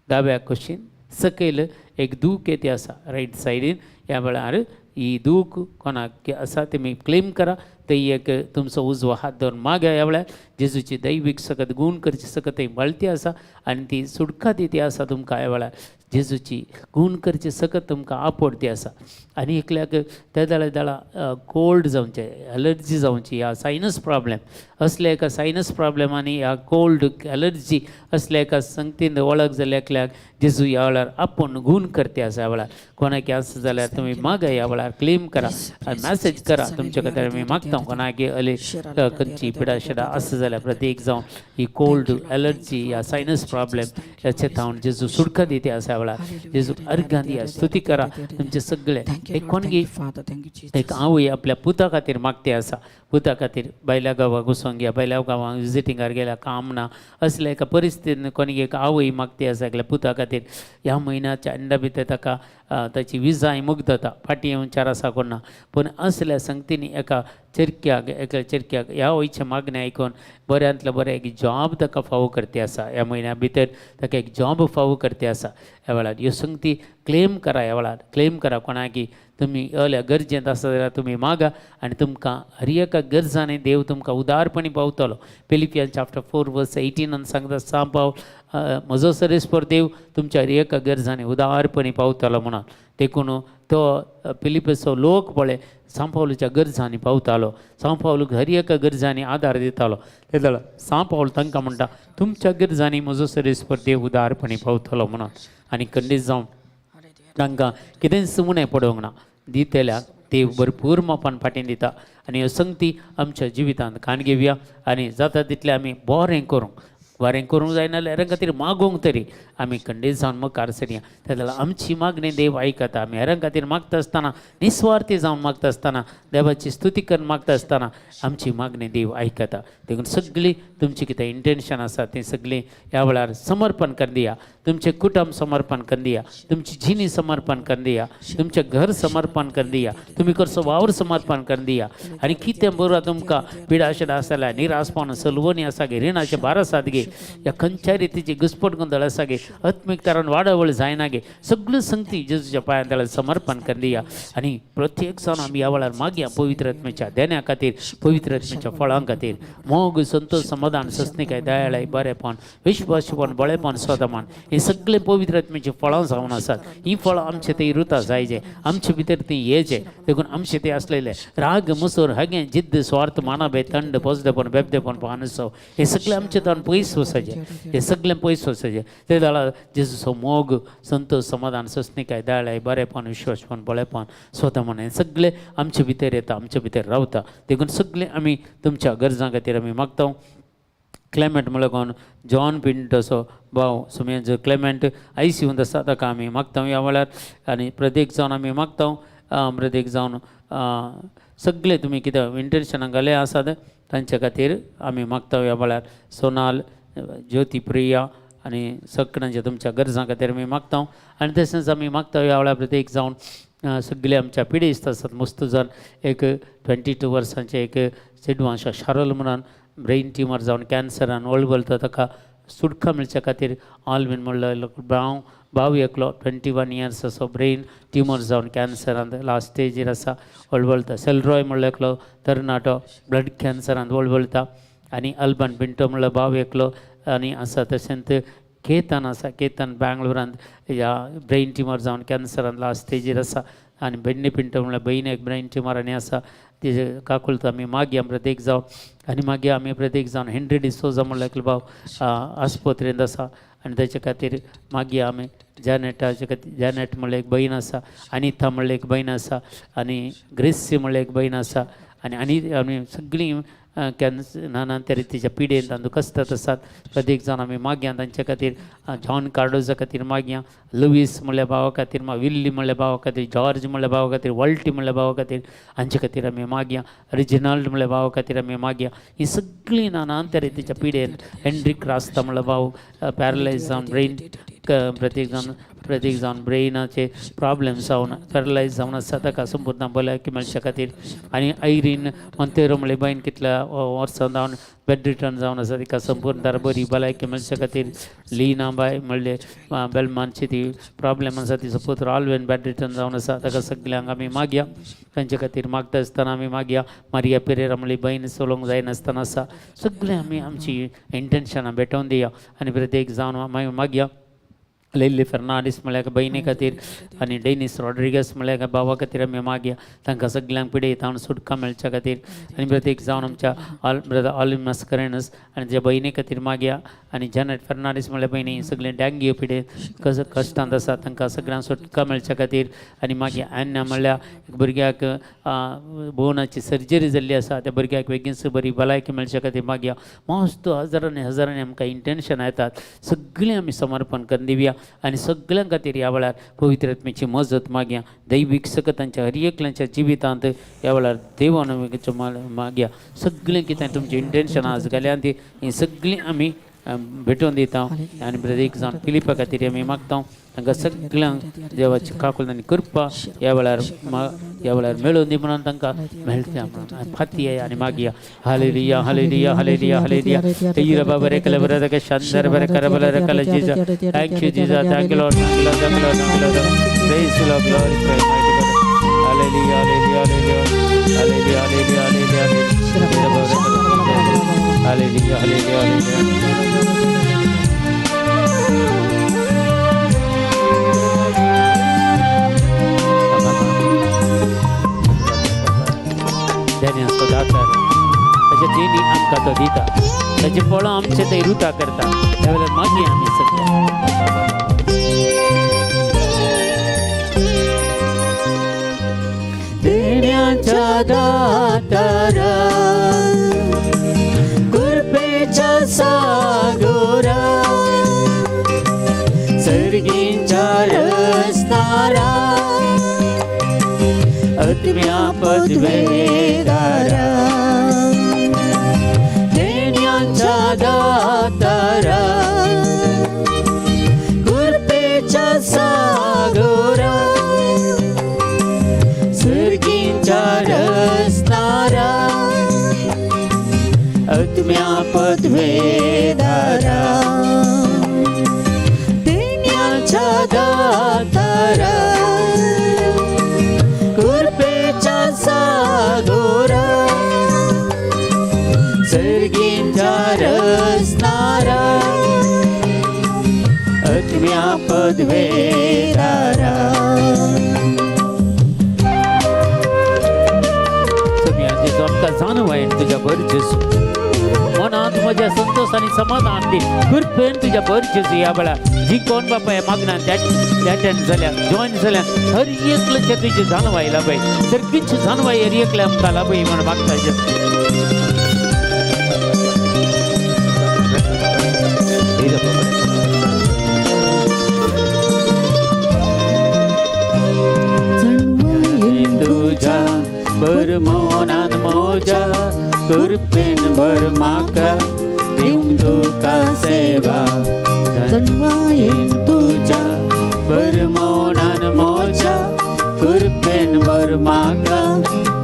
दाव्या कुशीन सकयल एक दूख येते आसा रायट सायडीन. ह्या वेळार ही दूख कोणाक आसा तेमी क्लेम करा. ते एक तुमचो उजवो हात धरून माग्या. ह्या वेळार जेजूची दैवीक सकत, गूण करची सकत थंय बळती आसा आनी ती सुटका दिती आसा तुमकां. ह्या वेळार जेजूची गूण करची सकत तुमकां आपोडती आसा. आनी एकल्याक त्या दाळा दाळा कोल्ड जावचें, एलर्जी जावची ह्या सायनस प्रॉब्लेम असल्या एका सायनस प्रॉब्लेम आनी ह्या कोल्ड एलर्जी असल्या एका संगतीन वळख जाल्या एकल्याक जेजू ह्या वेळार आपूण गूण करते आसा. ह्या वेळार कोणाक आसा जाल्यार तुमी मागा, ह्या वेळार क्लेम करा, मॅसेज करा. तुमच्या खातीर आमी मागता. कोणाक अले खंयची पिडा शिडा आसा जाल्यार प्रत्येक जावन ही कोल्ड एलर्जी या सायनस प्रॉब्लेम ह्याचे थावन जेजू सुटका दिते आसा. ह्या वेळार जेजू अर्घां दिया, स्तुती करा तुमचे सगळे. Thank you, एक Lord. कोणगी Thank you, Father. Thank you, Jesus. एक आवय आपल्या पुता खातीर मागते आसा. पुता खातीर भायल्या गांवाक वचोंक या भायल्या गांवांक विजिटिंगार गेल्या, काम ना असल्या एका परिस्थितीन कोणी एक आवय मागते आसा एकल्या पुता खातीर. ह्या म्हयन्याच्या एंडा भितर ताका ताची विजाय मुग्दता, फाटीं येवन चार आसा कोण ना. पूण असल्या संगतींनी एका चेरक्याक, एका चेरक्याक ह्या आवयचें मागणें आयकून बऱ्यांतलें बरें एक जॉब ताका फावो करते आसा. ह्या म्हयन्या भितर ताका एक जॉब फावो करते आसा. ह्या वेळार ह्यो संगती क्लेम करा. ह्या वेळार क्लेम करा. कोणाकी तुमी असल्या गरजेंत आसा जाल्यार तुमी मागा आनी तुमकां हर एका गरजांनी देव तुमकां उदारपणी पावतलो. फिलिपियन चॅप्टर 4 वर्स 18 सांगता सांव पावल, म्हजो सरेस्पर देव तुमच्या हर एका गरजांनी उदारपणी पावतलो म्हणून. देखून तो फिलिपसो लोक पळय सांव पावलूच्या गरजांनी पावतालो, सांव पावलूक हर एका गरजांनी आदार दितालो. ते जाल्यार सांव पावल तांकां म्हणटा, तुमच्या गरजांनी म्हजो सरेस्पर देव उदारपणी पावतलो म्हणून. आनी खंडीत जावन तांकां कितेंच उणें पडोवंक ना, दितल्याक देव भरपूर मापान फाटीं दिता. आनी ह्यो संगती आमच्या जिवितांत कान घेवया आनी जाता तितलें आमी बरें करूंक, बरें करूंक जायना जाल्यार हेरां खातीर मागूंक तरी आमी खंडीत जावन मुखार सरया. ते जाल्यार आमची मागणी देव आयकता. आमी हेरां खातीर मागता आसतना, निस्वार्थी जावन मागता आसतना, देवाची स्तुती करून मागता आसतना आमची मागणी देव आयकता. देखून सगळीं तुमची कितें इंटेन्शन आसा तीं सगळीं ह्या वेळार समर्पण कर दिया. तुमचें कुटुंब समर्पण कर दिया, तुमची जिणी समर्पण कर दिया, तुमचें घर समर्पण कर दिया, तुमी करचो वावर समर्पण कर दिया. आनी कितें बरो तुमकां पिडा शिडा आसा जाल्यार, निरासपण सलवणी आसा गे, रिणाचे भार आसात गे, या खंयच्या रितीची घुसपट गोंदळ आसा गे, आत्मीक तरान वाडावळ जायना गे, सगळ्यो संगती जेजूच्या पांयां तळार समर्पण कर दिया. आनी प्रत्येक जावन आमी ह्या वेळार मागया पवित्र आत्म्याच्या देण्या खातीर, पवित्र आत्म्याच्या फळां खातीर, मोग, संतोष, समाधान, सस्निकाय, दयाळाय, बरेपण, विश्वासपण, बळेपण, स्वतमान, हे सगळे पवित्र आत्म्याची फळां जावन आसात. ही फळां आमचे ते रुता जायचे, आमचे भितर ती येचे. देखून आमचे ते आसलेले राग, मुसोर, हगें, जिद्द, स्वार्थ, मानाबे, थंड, पोजडेपण, बेबदेपण, पानसो, हे सगळे आमचे ताण पयस वचायचे, हे सगळे पयस वचायचे. ते जाल्यार जेजूचो मोग, संतोष, समाधान, सस्निकाय, दयाळाय, बरेपण, विश्वासपण, बळेपण, स्वतमान, हे सगळे आमचे भितर येता, आमचे भितर रावता. देखून सगळे आमी तुमच्या गरजां खातीर आमी मागता. क्लेमेंट म्हणल्यार कोण, जॉन पिंटो असो भाव सुमेज क्लेमेंट आयसीयूंत आसा, ताका आमी मागता ह्या वेळार. आनी प्रत्येक जावन आमी मागता, प्रत्येक जावन सगळे तुमी कितें इंटेन्शनां घाले आसात तांचे खातीर आमी मागता ह्या वेळार. सोनाल, ज्योती, प्रिया आनी सगळ्यांच्या तुमच्या गरजां खातीर आमी मागता. आनी तशेंच आमी मागता ह्या वेळार प्रत्येक जावन सगळे आमच्या पिडेस्त आसात. मस्त जावन एक 22 वर्सांचे एक चेडवां शारल म्हणून ब्रेन ट्युमर जावन कॅन्सरान वळवळता, ताका सुटका मेळच्या खातीर. ऑलवीन म्हणलो भाव भाव एकलो 21 इयर्स असो ब्रेन ट्युमर जावन कॅन्सरान लास्ट स्टेजीर आसा, वळवळता. सेलरॉय म्हणलो एकलो तरणाटो ब्लड कॅन्सरान वळवळता. आनी अल्बन पिंटो म्हणल्यार भाव एकलो आनी आसा. तशेंच केतन आसा, केतन बेंगलोरांत ह्या ब्रेन ट्युमर जावन कॅन्सरान लास्ट स्टेजीर आसा. आनी बेण्णी पिंटो म्हणल्यार बहीण एक ब्रेन ट्युमर आनी आसा, तिजे काकुळत आमी मागया प्रत्येक जावन. आनी मागीर आमी प्रत्येक जावन हेनरी डिसोजा म्हणल्यार एकलो भाव आस्पत्रेंत आसा आनी तेचे खातीर मागीर आमी जॅनेटाचे खातीर, जॅनेट म्हणल्यार एक बहीण आसा, अनिता म्हणल्यार एक बहीण आसा आनी ग्रेसी म्हणल्यार एक बहीण आसा. आनी आनी आमी सगळीं कॅन्सर नाना तरेच्या पिडेन तांकां कश्टात आसात. प्रत्येक जाण आमी मागया तांचे खातीर, जॉन कार्डोजा खातीर मागया, लुवीस म्हणल्या भावा खातीर, विल्ली म्हणल्या भावा खातीर, जॉर्ज म्हणल्या भावा खातीर, वॉल्टी म्हणल्या भावा खातीर, हांचे खातीर आमी मागया, रिजिनाल्ड म्हणल्या भावा खातीर आमी मागया. ही सगळीं नाना तरेच्या पिडेन, हेन्ड्रीक रास्ता म्हणल्या भाव पॅरलायज जावन ब्रेन, प्रत्येक जावन ब्रेनाचे प्रॉब्लेम्स जावन पॅरलायज जावन आसा, ताका संपूर्ण भलायकी मेळच्या खातीर. आनी आयरीन मोंतेरो म्हणले बायन कितल्या वर्सां जावन बेड रिटर्न जावन आसा, तिका संपूर्ण तार बरी भलायकी मेळच्या खातीर. लिना बाय म्हणले बेलमानची ती प्रॉब्लेम आसा, तिचो पुत्र ऑलवेन बेड रिटर्न जावन आसा, ताका सगल्यांक आमी मागया, तांचे खातीर मागता आसतना आमी मागया. मारिया पेरेरा म्हणली बहीण चलोवंक जायनासतना आसा, सगळें आमी आमची इंटेन्शनां भेटोवन दिया. आनी प्रत्येक जावन मागीर मागया लेल्ली फर्नांडीस म्हळ्यार बहिणी खातीर आनी डेनीस रॉड्रिगस म्हळ्यार भावा खातीर आमी मागया, तांकां सगल्यांक पिडेत हांव सुटका मेळच्या खातीर. आनी प्रत्येक जावन आमच्या ऑल ब्रदर ऑलिव मस्करेनस आनी त्या बहिणी खातीर मागया. आनी जॅनेट फर्नांडीस म्हळ्यार बहिणी सगळीं डँग्यू पिडेत कश्टांत आसा, तांकां सगळ्यांक सुटका मेळच्या खातीर. आनी मागीर अन्ना म्हणल्यार भुरग्याक बोनाची सर्जरी जाल्ली आसा, त्या भुरग्याक बेगीन बरी भलायकी मेळच्या खातीर मागया. मस्त हजारांनी हजारांनी आमकां इंटेन्शन येतात, सगळीं आमी समर्पण करून दिवया. आनी सगळ्यां खातीर ह्या वेळार पवित्र आत्म्याची मजत मागया. दैवीक सकतांच्या हर एकल्याच्या जिवितांत ह्या वेळार देवान मागया. सगळें कितें तुमचें इंटेन्शन आज घाल्या ती ही सगळीं आमी भेटोवन दिता. आनी प्रत्येक जावन फिलिपा खातीर आमी मागता, तांकां सगळ्यांक देवाची काकुळट आनी कृपा ह्या वेळार मेळोवन दी म्हणून तांकां मेळटा म्हणून फाती आनी मागया. Hallelujah, hallelujah, hallelujah, hallelujah. तेरा बाबा रे कल बरा के शानदार बरे कर बला रे कल जीजा. Thank you जीजा, thank you Lord, thank you Lord, thank you Lord, thank you Lord. Praise the Lord, glory to mighty God. Hallelujah, hallelujah, hallelujah, hallelujah, hallelujah, hallelujah, hallelujah, hallelujah. धन्य असो दातार, ताचे देणी आमकां तो दिता, ताचे फळां आमचे ते रुता करता. त्या वेळार मागीर आमी सगळे देण्याच्या दातारा, कृपेच्या सागोरा, सर्गींच्या रसनारा, आत्म्या पदवेदारा, देण्याच्या दातारा, कृपेच्या सागोरा, सर्गींच्या रसनारा, आत्म्या पदवेदारा, देण्याच्या दातारा, कृपेच्या सागोरा, सर्गींच्या रसनारा, आत्म्या पदवेदारा. जेजू, आमकां जाणवायन तुज्या बर जेजू, मनांत म्हज्या संतोष आनी समाधान दी कृपेन तुज्या बर जेजू. ह्या वेळार जी कोण बापा ह्या मागण्यान अटेंड जाल्या, जॉयन जाल्या, हर एकल्याचे तुजी जाणवाय लाभय, सर्गीची जाणवाय हर एकल्या आमकां लाभय म्हण मागता जेजू. तुझ्या भर मनान मोजा, कृपेन भर म्हाका, दिवंक तुका सेवा. जाणवायेन तुझ्या भर मनान मोजा, कृपेन भर म्हाका,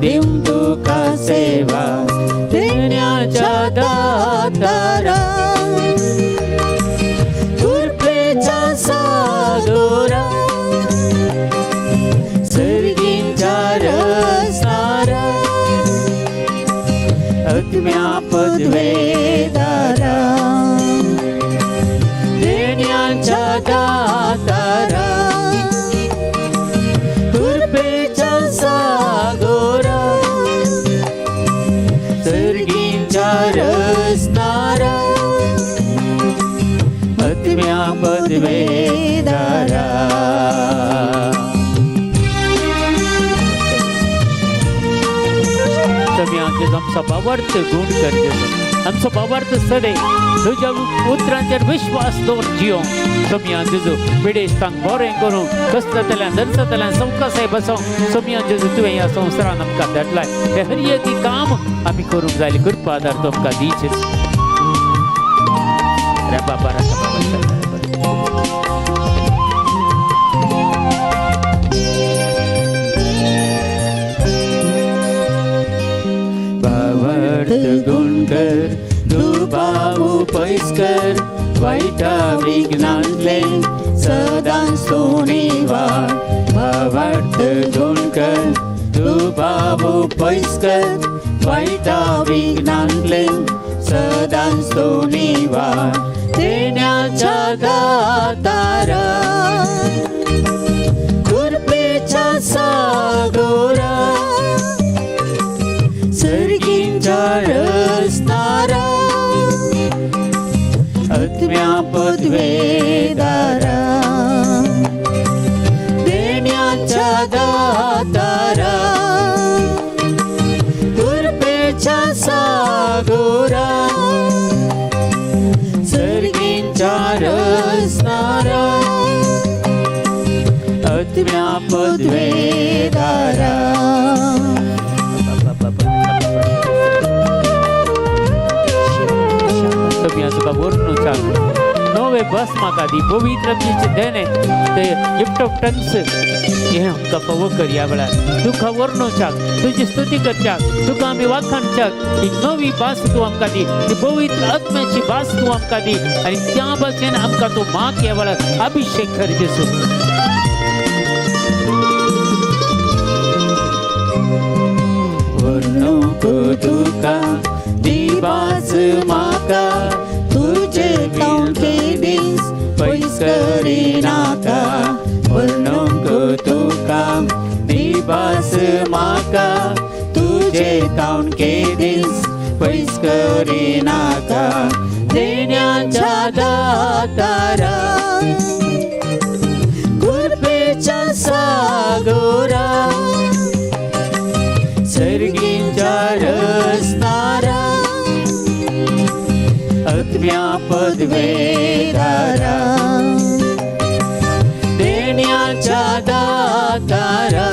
दिवंक तुका सेवा. देण्याच्या दातारा, कृपेच्या सागोरा, सर्गींच्या रसनारा, आत्म्या आत्म्या पदवेदारा देण्याच्या दातारा कृपेच्या सागोरा सर्गींच्या रसनारा आत्म्या पदवेदारा. तुम्ही आमचे आमचो बाबार्थ गुण कर जेजू, आमचो बाबार्थ सडे तुज्या उतरांचेर विश्वास दवर जियो सोमिया जेजू. पिडेस्तांक बरें करूं, कसतल्यान दर्सतल्यान सवकासाय बसों सोमिया जेजू. तुवें ह्या संवसारान आमकां धाडलाय, हे हर एक काम आमी करूंक जाय. कृपा आदार तूं आमकां दी जेजू. रे बाबा रे बाबा. भावार्थ गुण कर, दुबाव पयस कर, वायटा विघ्नांतले सदांच तूं निवार. भावार्थ गुण कर, दुबाव पयस कर, वायटा विघ्नांतले सदांच तूं निवार. देण्याच्या दातारा कृपेच्या सागोरा सर्गींच्या रसनारा आत्म्या पदवेदारा देण्याच्या दातारा कृपेच्या सागोरा सर्गींच्या रसनारा आत्म्या पदवेदारा. सोमिया, तुका वरून चाल नवे बस म्हाका दी. पवित्र देणे, ते गिफ्ट ऑफ टंग्स हें आमकां फावो कर. ह्या वेळार तुका वर्णुच्याक, तुजी स्तुती करच्याक, तुका आमी वाखाणच्याक ही नवी भास तूं आमकां दी. ती पवित्र आत्म्याची भास तूं आमकां दी आनी त्या भाशेन आमकां तूं माग. ह्या वेळार अभिशेक कर जेजू. वर्णूक तुका दिवास म्हाका, तुजे तांके दीस पयस करिनाका. वर्णूक तुका दिवास म्हाका, तुजे तांके दीस पयस करिनाका. देण्याच्या दातारा कृपेच्या सागोरा सर्गींच्या रसनारा आत्म्या पदवेदारा देण्याच्या दातारा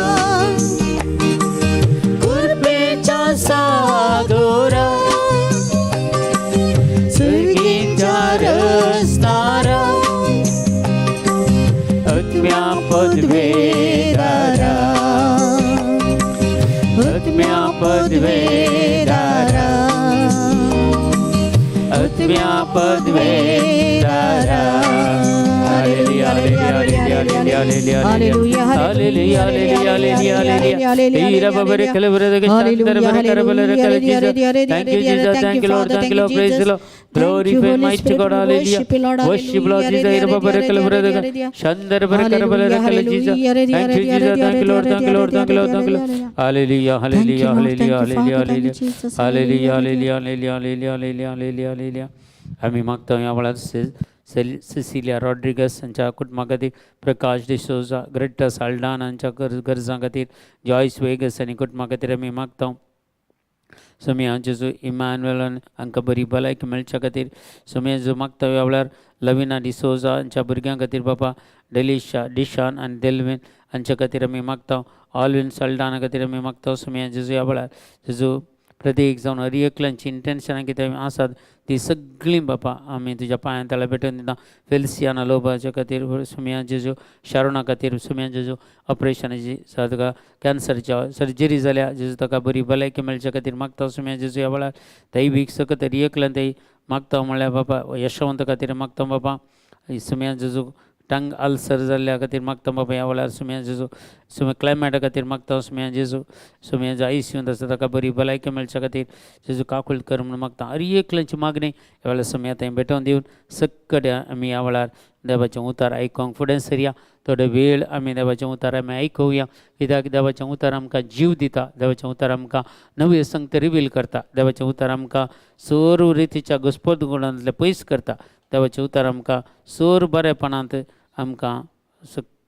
कृपेच्या सागोरा सर्गींच्या रसनारा आत्म्या पदवेदारा आत्म्या पदवेदारा आत्म्या पदवेदारा. Hallelujah, hallelujah, hallelujah, hallelujah, hallelujah. Thank you, Jesus. Thank you, Lord. Thank you, Lord. Praise the Lord. Glorify mighty God. Hallelujah. Worship Lord Jesus. Shandar Jesus. Thank you, Jesus. Thank you, Lord. Thank you, Lord. Thank you, Lord. Thank you, Lord. Hallelujah. Hallelujah. Hallelujah. Hallelujah. Hallelujah. Hallelujah. Hallelujah. Hallelujah. Hallelujah. Hallelujah. Hallelujah. आम्ही मागतो या वेळात Sicilia Rodrigues हांच्या कुटुंबा खातीर, Prakash D'Souza, Greta साल्डान हांच्या गरजां खातीर, जॉयस वेगस आनी कुटुंबा खातीर आमी मागता. सोमिया जेजू, इमानुएलान हांकां बरी भलायकी मेळच्या खातीर सोमिया जेजू मागता. ह्या वेळार लविना डिसोजा हांच्या भुरग्यां खातीर बाबा, डेलिशा, डिशान आनी देल्विन हांच्या खातीर आमी मागता. ऑलविन सल्डाना खातीर आमी मागता. सोमिया जेजू, ह्या वेळार जेजू प्रत्येक जावन हर एकल्यांची इंटेन्शनां कितें आसात ती सगळीं बापा आमी तुज्या पांयां तळा भेटोवन दिता. फेल्सियाना लोबाच्या खातीर सुमया जेजू, शारोणा खातीर सुमया जेजू, ऑपरेशनाची ताका कॅन्सरच्या सर्जरी जाल्या जेजू, ताका बरी भलायकी मेळच्या खातीर मागता सुमया जेजू. ह्या वेळार दैवीक सकत हर एकल्यान थंय मागता म्हणल्यार बाबा, यशवंत खातीर मागता बाबा सुमया जेजू. टंग अल्सर जाल्ल्या खातीर मागता बाबा. ह्या वेळार सुम्या जेजू, सुम्या क्लायमेटा खातीर मागता सुम्या जेजू. सुम्या जो आयसीयूंत आसा ताका बरी भलायकी मेळच्या खातीर जेजू काकूळ कर म्हणून मागता. हर एकल्याची मागणी ह्या वेळार सुम्या थंय भेटोवन दिवन सक्कड आमी ह्या वेळार देवाचें उतार आयकोंक फुडें सरया. थोडो वेळ आमी देवाचें उतार आमी आयकुया, कित्याक देवाचें उतार आमकां जीव दिता, देवाचें उतार आमकां नवे संगत रिवील करता, देवाचें उतार आमकां सर्व रितीच्या घुस्पद गुणांतले पयस करता, देवाचें उतार आमकां सर्व बरेपणांत आमकां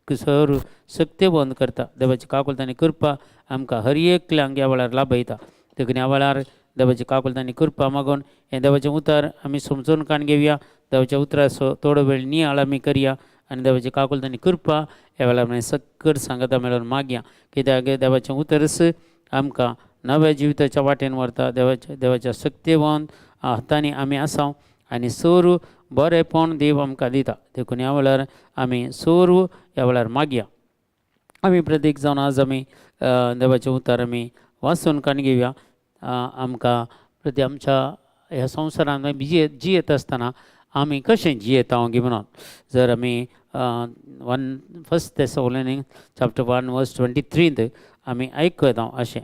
सर्व शक्तेवंत करता. देवाची काकुळट आनी कृपा आमकां हर एकल्यांक ह्या वेळार लाभयता. देखून ह्या वेळार देवाची काकुळट आनी कृपा मागून हें देवाचें उतर आमी समजून काण घेवया. देवाच्या उतराचो थोडो वेळ नियाळ आमी करया आनी देवाची काकुळट आनी कृपा ह्या वेळार आमी सक्कड सांगता मेळून मागया, कित्याक देवाचें उतरच आमकां नव्या जिविताच्या वाटेन व्हरता. देवाच्या शक्तेवंत हातांनी आमी आसा आनी सर्व बरेंपण देव आमकां दिता. देखून ह्या वेळार आमी सर्व ह्या वेळार मागया. आमी प्रत्येक जावन आज आमी देवाचें उतर आमी वाचून काण घेवया. आमकां प्रति आमच्या ह्या संवसारांत जियेत आसतना आमी कशें जियेता गी म्हणून जर आमी 1 Thessalonians chapter 1 verse 23 आमी आयकता, अशें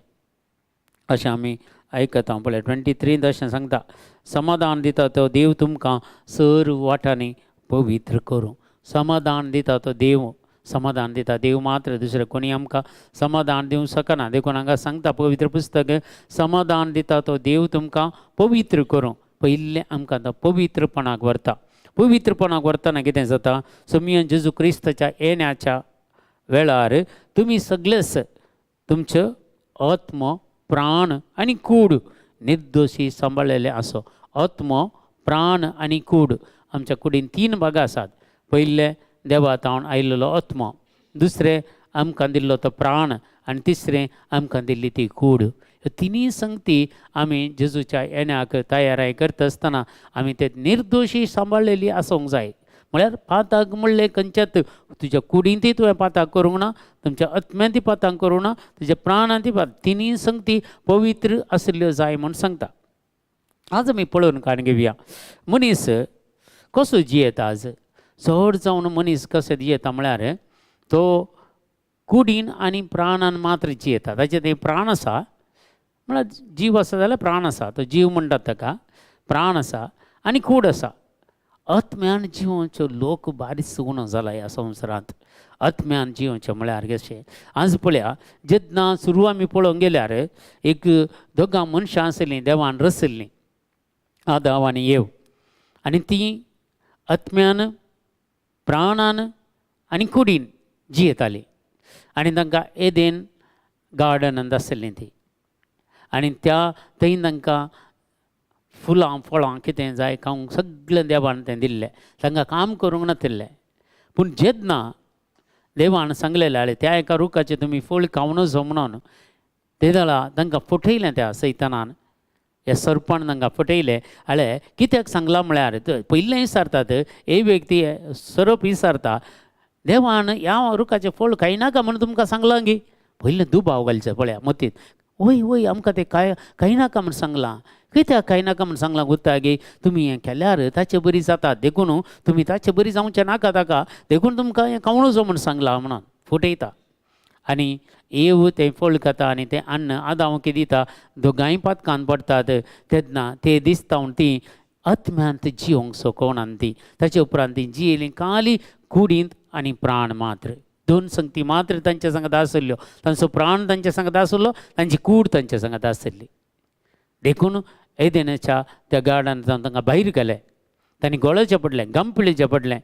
अशें आमी आयकता. पळय 23 अशें सांगता, समाधान दिता तो देव तुमकां सर्व वाटांनी पवित्र करूं. समाधान दिता तो देव, समाधान दिता देव मात्र, दुसरें कोणी आमकां समाधान दिवंक शकना. देखून हांगा सांगता पवित्र पुस्तक, समाधान दिता तो देव तुमकां पवित्र करूं. पयलें आमकां तो पवित्रपणाक व्हरता. पवित्रपणाक व्हरतना कितें जाता, सोमियन जेजू क्रिस्ताच्या येण्याच्या वेळार तुमी सगळेच तुमचो आत्मो, प्राण आनी कूड निर्दोशी सांबाळलेले आसो. आत्मो, प्राण आनी कूड. आमच्या कुडीन 3 भाग आसात. पयलें देवा तावन आयिल्लो आत्मो, दुसरें आमकां दिल्लो तो प्राण आनी तिसरें आमकां दिल्ली ती कूड. ह्यो तिनूय संगती आमी जेजूच्या येण्याक तयाराय करता आसतना आमी ते निर्दोशी सांबाळलेली आसूंक जाय. म्हळ्यार पाताक म्हणलें खंयच्यात तुज्या कुडींतय तुवें पाताक करूंक ना, तुमच्या आत्म्यांतय पाताक करूंक ना, तुज्या प्राणांतय पात, तिनूय संगती पवित्र आशिल्ल्यो जाय म्हूण सांगता. आज आमी पळोवन काण घेवया मनीस कसो जियेता. आज चड जावन मनीस कसो जियेता म्हळ्यार तो कुडीन आनी प्राणान मात्र जियेता. ताचे ते प्राण आसा, म्हळ्यार जीव आसा जाल्यार प्राण आसा, तो जीव म्हणटात ताका, प्राण आसा आनी कूड आसा. आत्म्यान जिवोवचो लोक बारीक उणो जाला ह्या संवसारांत. आत्म्यान जिवोवचें म्हळ्यार कशें, आज पळया जेन्ना सुरू आमी पळोवंक गेल्यार एक दोगां मनशां आसलीं देवान रचल्लीं, आदाव आनी येव, आनी तीं आत्म्यान, प्राणान आनी कुडीन जियेतालीं आनी तांकां एदेन गार्डनांत आसलीं ती, आनी त्या थंय तांकां फुलां फळां कितें जाय खावंक सगळें देवान तें दिल्लें, तांकां काम करूंक नातिल्लें. पूण जेन्ना देवान सांगलेलें आळे त्या एका रुखाचें तुमी फळ खावं नजो म्हणून, ते जाल्यार तांकां फटयलें त्या सैतानान, ह्या सर्पान तांकां फटयलें. आळे कित्याक सांगलां म्हळ्यार पयलें विचारतात, हे व्यक्ती सरप विचारता देवान ह्या रुखाचें फळ खायनाका म्हणून तुमकां सांगलां गी. पयलें दुबाव घालचें पळया मतींत, वय वय आमकां तें काय खायनाका म्हूण सांगलां, कित्याक खायनाका म्हूण सांगलां गुत्ता गी, तुमी हें केल्यार ताचे बरी जाता, देखून तुमी ताचे बरी जावचें नाका ताका, देखून तुमकां हें खावं नजो म्हूण सांगलां म्हणून फटयता. आनी एव तें फळ खाता आनी तें अन्न आदांव दिता, दोगांय पातकान पडटात. तेन्ना ते दिसता म्हूण ती आत्म्यांत जिवंक शकना ती. ताचे उपरांत ती जियेलीं खाली कुडींत आनी प्राण मात्र, 2 संगती मात्र तांच्या सांगत आसल्ल्यो. तांचो प्राण तांच्या सांगत आसलो, तांची कूड तांच्या सांगत आसली. देखून एदेनाच्या त्या गार्डन तांकां भायर घालें, तांणी गोळेचें पडलें, गमपिळीचें पडलें,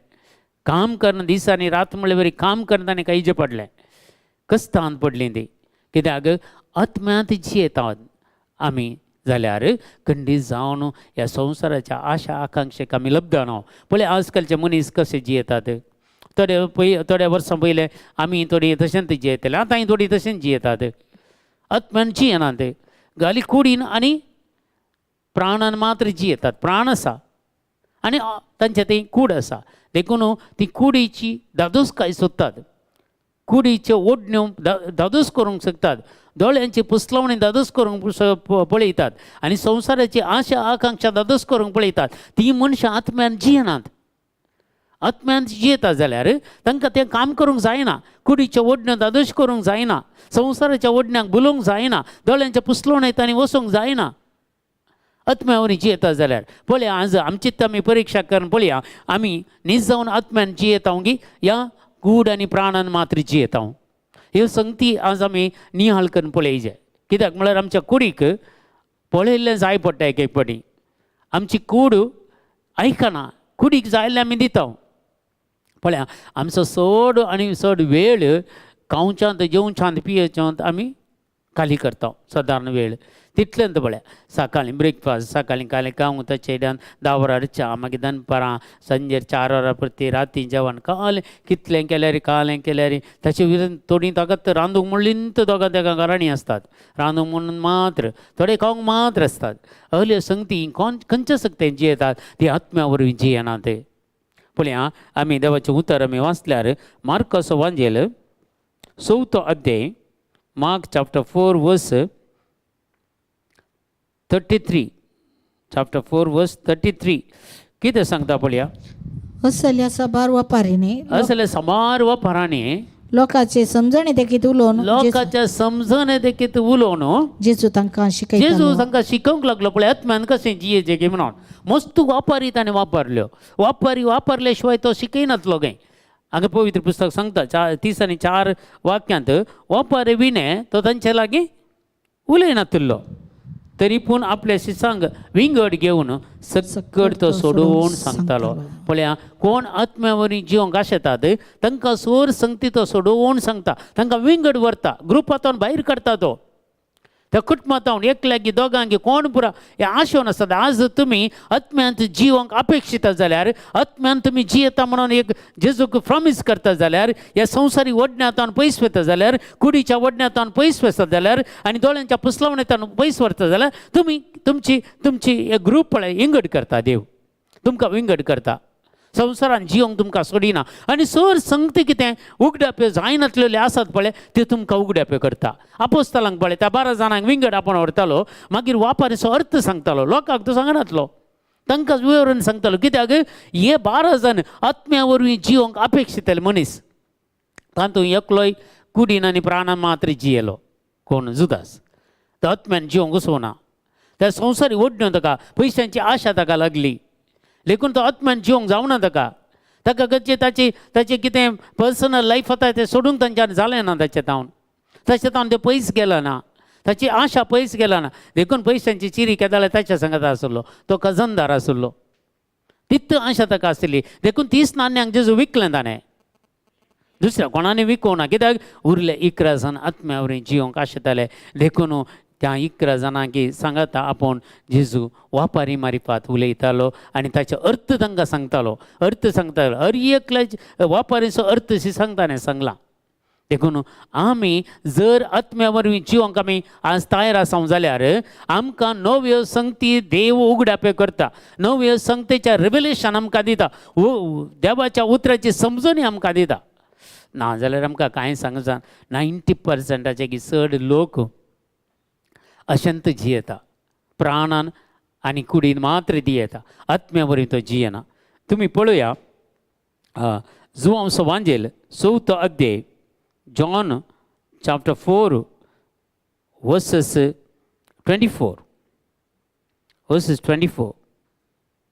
काम करून दीस आनी रात म्हणल्यार बरी काम करून ताणें कायचें पडलें, कस्तान पडलीं ती. कित्याक आत्म्यांत जियेता आमी जाल्यार खंडीत जावन ह्या संवसाराच्या आशा आकांक्षेक आमी लब्धना. पळय आजकालचे मनीस कशे जियेतात. थोड्या वर्सां पयलें आमी थोडी तशेंच जियेतले, आतां थोडी तशेंच जियेतात. आत्म्यान जियेनात, गाली कुडीन आनी प्राणान मात्र जियेतात. प्राण आसा आनी तांचे ती कूड आसा, देखून ती कुडीची दादोसकाय सोदतात, कुडीच्यो ओडण्यो दादोस करूंक शकतात, दोळ्यांची पुसलवणी दादोस करूंक पळयतात आनी संवसाराची आशा आकांक्षा दादोस करूंक पळयतात. ती मनशां आत्म्यान जियेनात. आत्म्यान जियेता जाल्यार तांकां तें काम करूंक जायना, कुडीच्या ओडण्यांत धादोश करूंक जायना, संवसाराच्या ओडण्याक बुलोवंक जायना, दोळ्यांच्या पुसलोवणे तांणी वचूंक जायना. आत्म्या वरवीं जियेता जाल्यार पळया, आज आमचीच आमी परिक्षा करून पळया, आमी नीज जावन आत्म्यान जियेता गी या कूड आनी प्राणान मात्र जियेता. ह्यो संगती आज आमी निहाळ करून पळयचे. कित्याक म्हळ्यार आमच्या कुडीक पळयल्लें जाय पडटा. एक एक फावटी आमची कूड आयकना, कुडीक जाय जाल्यार आमी दिता. पळया, आमचो चड आनी चड वेळ खावच्यांत, जेवच्यांत, पियेवच्यांत आमी खाली करता सादारण वेळ तितलेंत. पळया, सकाळीं ब्रेकफास्ट, सकाळीं काले खावंक ताचे 10 वरार च्या, मागीर दनपारां, सांजेर 4 वरां परती, राती जेवण. कालें कितलें केल्यार, कालें केल्यार ताचे वयल्यान थोडीं ताकत रांदूंक म्हणलीं दोगां तेगां घरांनी आसतात, रांदूंक म्हणून मात्र, थोडे खावंक मात्र आसतात. असल्यो संगती कोण खंयच्या संगतेन जियेतात? ती आत्म्या वरवीं जियेना ते. पळया, आमी देवाचें उतर आमी वाचल्यार मार्काचो वांजेल चवथो अध्याय, Mark chapter 4 verse 33, chapter 4 verse 33 कितें सांगता पळया. असल्या साबार वापारीने असले साबार वापरांनी लोकांचे समजणे देखीत उलोवन लोकांच्या समजणे देखीत उलोवन जेजू तांकां जेजू शिकयतालो. तांकां शिकोवंक लागलो. पळय, आत्म्यान कशें जियेचें की म्हणून मस्त वापारी ताणें वापरल्यो. वापारी वापरले शिवाय तो शिकयनातलो गे. हांगा पवित्र पुस्तक सांगता 4 30 आनी 4 वाक्यांत, वापारी विणे तो तांचे लागीं उलयनातिल्लो, तरी पूण आपल्या शिसांक विंगड घेवन सक्कड तो सोडोवन सांगतालो. पळया, कोण आत्म्या वरवीं जिवंक आशेतात तांकां सोर संगती तो सोडोवन सांगता, तांकां विंगड व्हरता, ग्रुपांतून भायर काडटा तो. त्या कुटुंबांत एकल्यागी दोगांगी कोण पुरा हे आशेवन आसतात. आज तुमी आत्म्यांत जिवंक अपेक्षिता जाल्यार, आत्म्यान तुमी जियेता म्हणून एक जेजूक प्रॉमीस करता जाल्यार, ह्या संवसारी ओडण्यांतल्यान पयस वता जाल्यार, कुडीच्या ओडण्यांतल्यान पयस वता जाल्यार आनी दोळ्यांच्या पुसलावण्यांतल्यान पयस व्हरता जाल्यार, तुमी तुमची तुमची एक ग्रूप पळय विंगड करता. देव तुमकां विंगड करता, संवसारान जिवंक तुमकां सोडिना आनी सर संगती कितें उगडाप्यो जायनातलेल्यो आसात पळय, त्यो तुमकां उगडाप्यो करता. आपोस्तालांक पळय, त्या 12 जाणांक विंगड आपोवन व्हरतालो, मागीर वापारीचो अर्थ सांगतालो. लोकांक तो सांगनातलो, तांकां विवरण सांगतालो. कित्याक हे 12 जाण आत्म्या वरवीं जिवंक अपेक्षितले मनीस. तातूंत एकलोय कुडीन आनी प्राणान मात्र जियेलो. कोण? जुदास. तो आत्म्यान जिवंक वचूना. त्या संवसारी ओडण्यो ताका, पयशांची आशा ताका लागली, लेकून तो आत्म्यान जिवंक जावना ताका. ताका गरजे ताची ताचें कितें पर्सनल लायफ आतां तें सोडूंक तांच्यान जालें ना. ताचे तावन ते पयस गेलो ना, ताची आशा पयस गेला ना. देखून पयशांची चिरी केदाळे ताच्या सांगता आसलो, तो खजनदार आसलो, तितू आशा ताका आसली. देखून 30 नाण्यांक जेजू विकलें ताणें, दुसऱ्या कोणानी विकोवना. कित्याक उरले 11 जाण आत्म्या वरवीं जिवंक आशेताले. देखून त्या 11 जाणांक सांगता आपूण जेजू वापारी मारिफात उलयतालो आनी ताचो अर्थ तांकां सांगतालो, अर्थ सांगतालो. हर एकल्या वापारीचो अर्थ शी सांगता सांगलां. देखून आमी जर आत्म्या वरवीं जिवंक आमी आज तयार आसा जाल्यार आमकां नव्यो संगती देव उगडाप्यो करता, नव्यो संगतेच्या रेवलेशन आमकां दिता, देवाच्या उतराची समजणी आमकां दिता. ना जाल्यार आमकां कांय सांगचा, 90%चे की चड लोक अशंत जियेता, प्राणान आनी कुडीन मात्र दियेता, आत्म्या वरवीं तो जियेना. तुमी पळोवया, जुवांव वांजेल चवथो अध्याय, John chapter 4 verses 24, verses 24.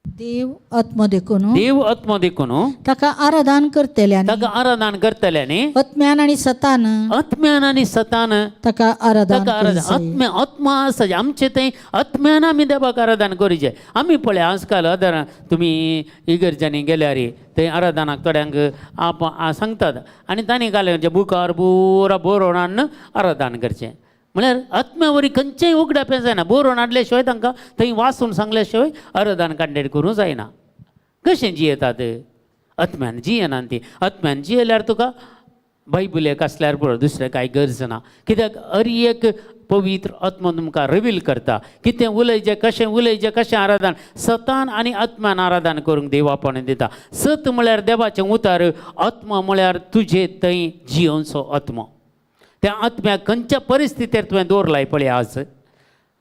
देव आत्मो देखून देव आत्मो देखून ताका आराधन करतल्यांनी ताका आराधन करतल्यांनी आत्म्यान आनी सतान आत्म्यान आनी सतान ताका आराधन ताका आराधन करीत. आत्म्या आत्मा आसा आमचे थंय, आत्म्यान आमी देवाक आराधन करूचे. आमी पळय, आजकाल आदारान तुमी इगर्जांनी गेल्यार थंय आराधनाक थोड्यांक आप सांगतात आनी तांणी घालें म्हणजे बुकार पुरा बरोवन हाडून आराधन करचें. म्हळ्यार आत्म्या वरी खंयचेय उगडापें जायना. बरोवन हाडले शिवाय, तांकां थंय वाचून सांगले शिवाय आराधन कंडक्ट करूंक जायना. कशें जियेतात? आत्म्यान जियेना ती. आत्म्यान जियेल्यार तुका बायबल एक आसल्यार पुरो, दुसरें कांय गरज ना. कित्याक हर एक पवित्र आत्मा तुमकां रिवील करता कितें उलयचें, कशें उलयचें, कशें आराधन. सतान आनी आत्म्यान आराधन करूंक देव आपोवन दिता. सत म्हळ्यार देवाचें उतर, आत्मा म्हळ्यार तुजे थंय जियोवचो आत्मो. त्या आत्म्याक खंयच्या परिस्थितीर तुवें दवरलाय पळय आज.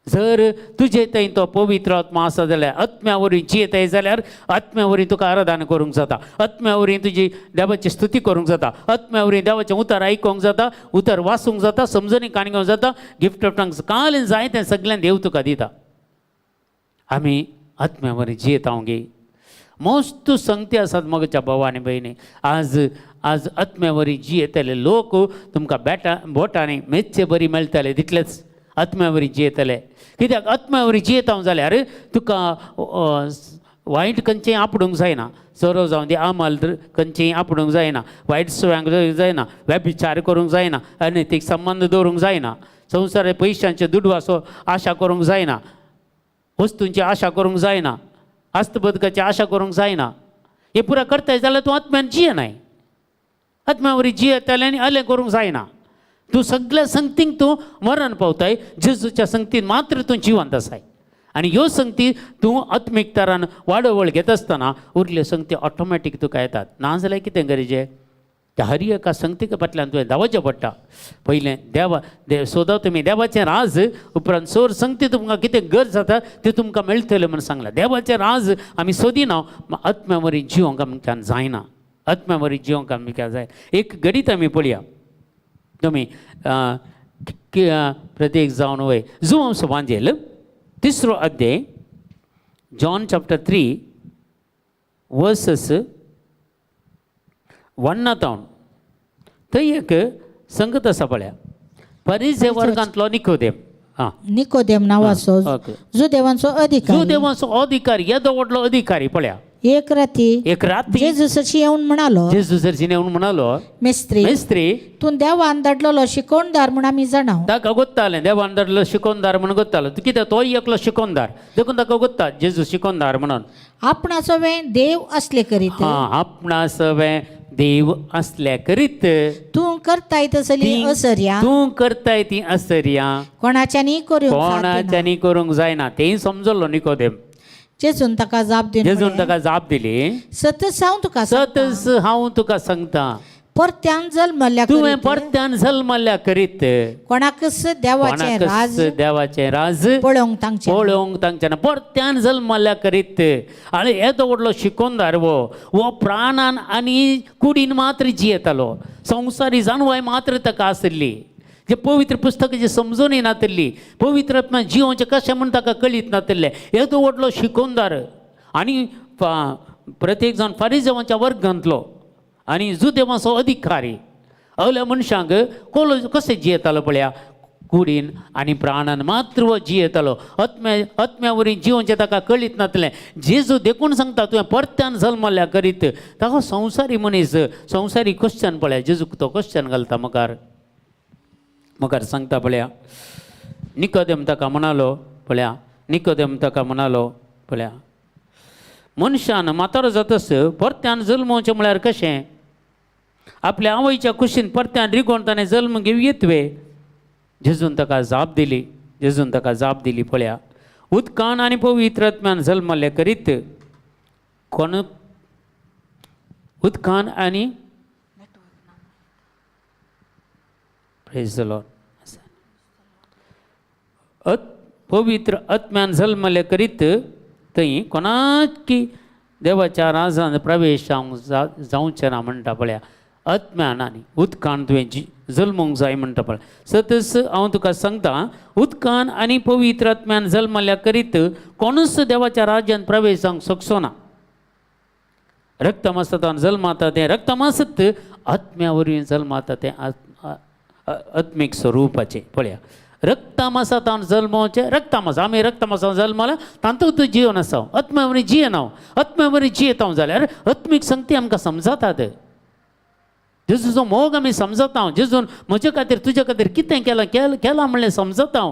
जर तुजे थंय तो पवित्र आत्मा आसा जाल्यार, आत्म्या वरवीं जियेताय जाल्यार आत्म्या वरवीं तुका आराधना करूंक जाता, आत्म्या वरवीं तुजी देवाची स्तुती करूंक जाता, आत्म्या वरवीं देवाचें उतर आयकूंक जाता, उतर वाचूंक जाता, समजणी काणी घेवंक जाता, गिफ्ट ऑफ टंग्स काल जाय तें सगळें देव तुका दिता. आमी आत्म्या वरवीं जियेता गे. मस्त संगती आसात मगच्या भाव आनी भयणी. आज आज आत्म्या वरवीं जियेतले लोक तुमकां बेटा बोटांनी मेजचे बरी मेळटले, तितलेच आत्म्या वरवीं जियेतले. कित्याक आत्म्या वरवीं जियेता जाल्यार तुका वायट खंयचें आपडूंक जायना, सोरो जावं दी आमल खंयचें आपडूंक जायना, वायट सवयांक जायना, व्यभिचार करूंक जायना, अनैतीक संबंद दवरूंक जायना, संवसार पयशांचे दुडवासो आशा करूंक जायना, वस्तूंची आशा करूंक जायना, आस्तबदकाची आशा करूंक जायना. हे पुरा करताय जाल्यार तूं आत्म्यान जियेनाय. आत्म्या वरी जियेतालें आनी अलें करूंक जायना. तूं सगळ्या संगतींक तूं मरण पावताय, जेजूच्या संगतीन मात्र तूं जिवंत आसाय. आनी ह्यो संगती तूं आत्मीक तरान वाडोवळ घेता आसतना उरल्यो संगती ऑटोमॅटीक तुका येतात. नाजाल्यार कितें गरजें त्या हर एका संगतीक फाटल्यान तुवें धांवचें पडटा. पयलें देवा देव सोदा तुमी देवाचें राज, उपरांत सोर संगती तुमकां कितें गरज जाता तें तुमकां मेळटलें म्हूण सांगलां. देवाचें राज आमी सोदिना, आत्म्या वरी जिवंक आमच्यान जायना, आत्म्या वरी जिवंक आमकां जाय. एक घडीत आमी पळया तुमी प्रत्येक जावन वय जुवांव सुवांजेल तिसरो अध्याय, जॉन चॅप्टर 3 वर्सस 1 तावन थंय एक संगत आसा पळया, परिजे वर्गांतलो निकोदेम. आं, निकोदेम नांवाचो ओके. जुदेवांचो अधिकारी, जुदेवांचो अधिकारी, येदो व्हडलो अधिकारी पळया, एक राती एक राती जेजू सरशी येवन म्हणालो, जेजू सरशी येवन म्हणालो, मेस्त्री, मेस्त्री, तूं देवान धाडलेलो शिकोवणदार म्हूण आमी जाणाव. ताका गोत्तालें देवान धाडलो शिकोवणदार म्हणून गोत्तालो. कित्याक तोय एकलो शिकोवणदार देखून ताका गोत्ता जेजू शिकोवणदार म्हणून. आपणा सवें देव असले करीत, हां, आपणा सवें देव असल्या करीत, तूं करताय तसली असर्या तूं करताय ती असर्या कोणाच्यानी करूंक साध्य ना. कोणाच्यानी करूंक जायना. तेय समजलो निकोदेम. जेजून ताका जाप दिवन जेजून म्हळें, ताका जाप दिली, सतच हांव तुका सांगतां, सतच हांव तुका सांगता, परत्यान जल्मल्ल्या तुवें करीत परत्यान जल्मल्ल्या करीत कोणाकच देवाचें राज कोणाकच देवाचें राज पळोवंक तांचें पळोवंक तांच्यान. परत्यान जल्मल्ल्या करीत. आनी येदो व्हडलो शिकोवणदार हो हो प्राणान आनी कुडीन मात्र जियेतालो, संवसारी जाणवाय मात्र ताका आशिल्ली, जे पवित्र पुस्तकाची समजूनय नातिल्ली, पवित्र आत्मा जिवोवचें कशें म्हूण ताका कळीत नातिल्लें. येदो व्हडलो शिकोवणदार आनी प्रत्येक जाण फारिजेवांच्या वर्गांतलो आनी जुदेवांचो अधिकारी, अवल्या मनशांक कोलो कशें जियेतालो पळया, कुडीन आनी प्राणान मात्र हो जियेतालो, आत्म्या आत्म्या वरवीं जिवोवचें ताका कळीत नासलें. जेजू देखून सांगता तुवें परत्यान जल्मल्या करीत. ताका संवसारी मनीस संवसारी क्वेश्चन पळया, जेजूक तो क्वेश्चन घालता मुखार मुखार सांगता पळया. निकोदेम ताका म्हणालो पळया, निकोदेम ताका म्हणालो पळया, मनशान म्हातारो जातस परत्यान जल्मोवचें म्हळ्यार कशें? आपल्या आवयच्या कुशीन परत्यान रिगोवन ताणें जल्म घेवं येत वे? जेजून ताका जाप दिली, जेजून ताका जाप दिली पळया, उदकान आनी पवित्र आत्म्यान जल्मल्ले करीत कोण उदकान आनी प्रेज the Lord पवित्र आत्म्यान जल्मले करीत थंय कोणाकी देवाच्या राजान प्रवेश जावंक जावचें ना म्हणटा पळया. आत्म्यान आनी उदकान तुवें जल्मूंक जाय म्हणटा पळय. सतच हांव तुका सांगता, उदकान आनी पवित्र आत्म्यान जल्मल्या करीत कोणूच देवाच्या राज्यान प्रवेश जावंक शकचो ना. रक्तमासतान जल्माता तें रक्तमासत, आत्म्या वरवीं जल्माता तें आत्मीक स्वरुपाचें पळया. रक्तमासातान जल्मोवचें रक्तमास, आमी रक्तमासान जल्मला तातूंत जिवन आसा, आत्म्या वरवीं जियेना. आत्म्या वरवीं जियेता जाल्यार आत्मीक संगती आमकां समजतात, जेजूचो मोग आमी समजता, जेजून म्हजे खातीर तुजे खातीर कितें केलां केलां म्हणलें समजता,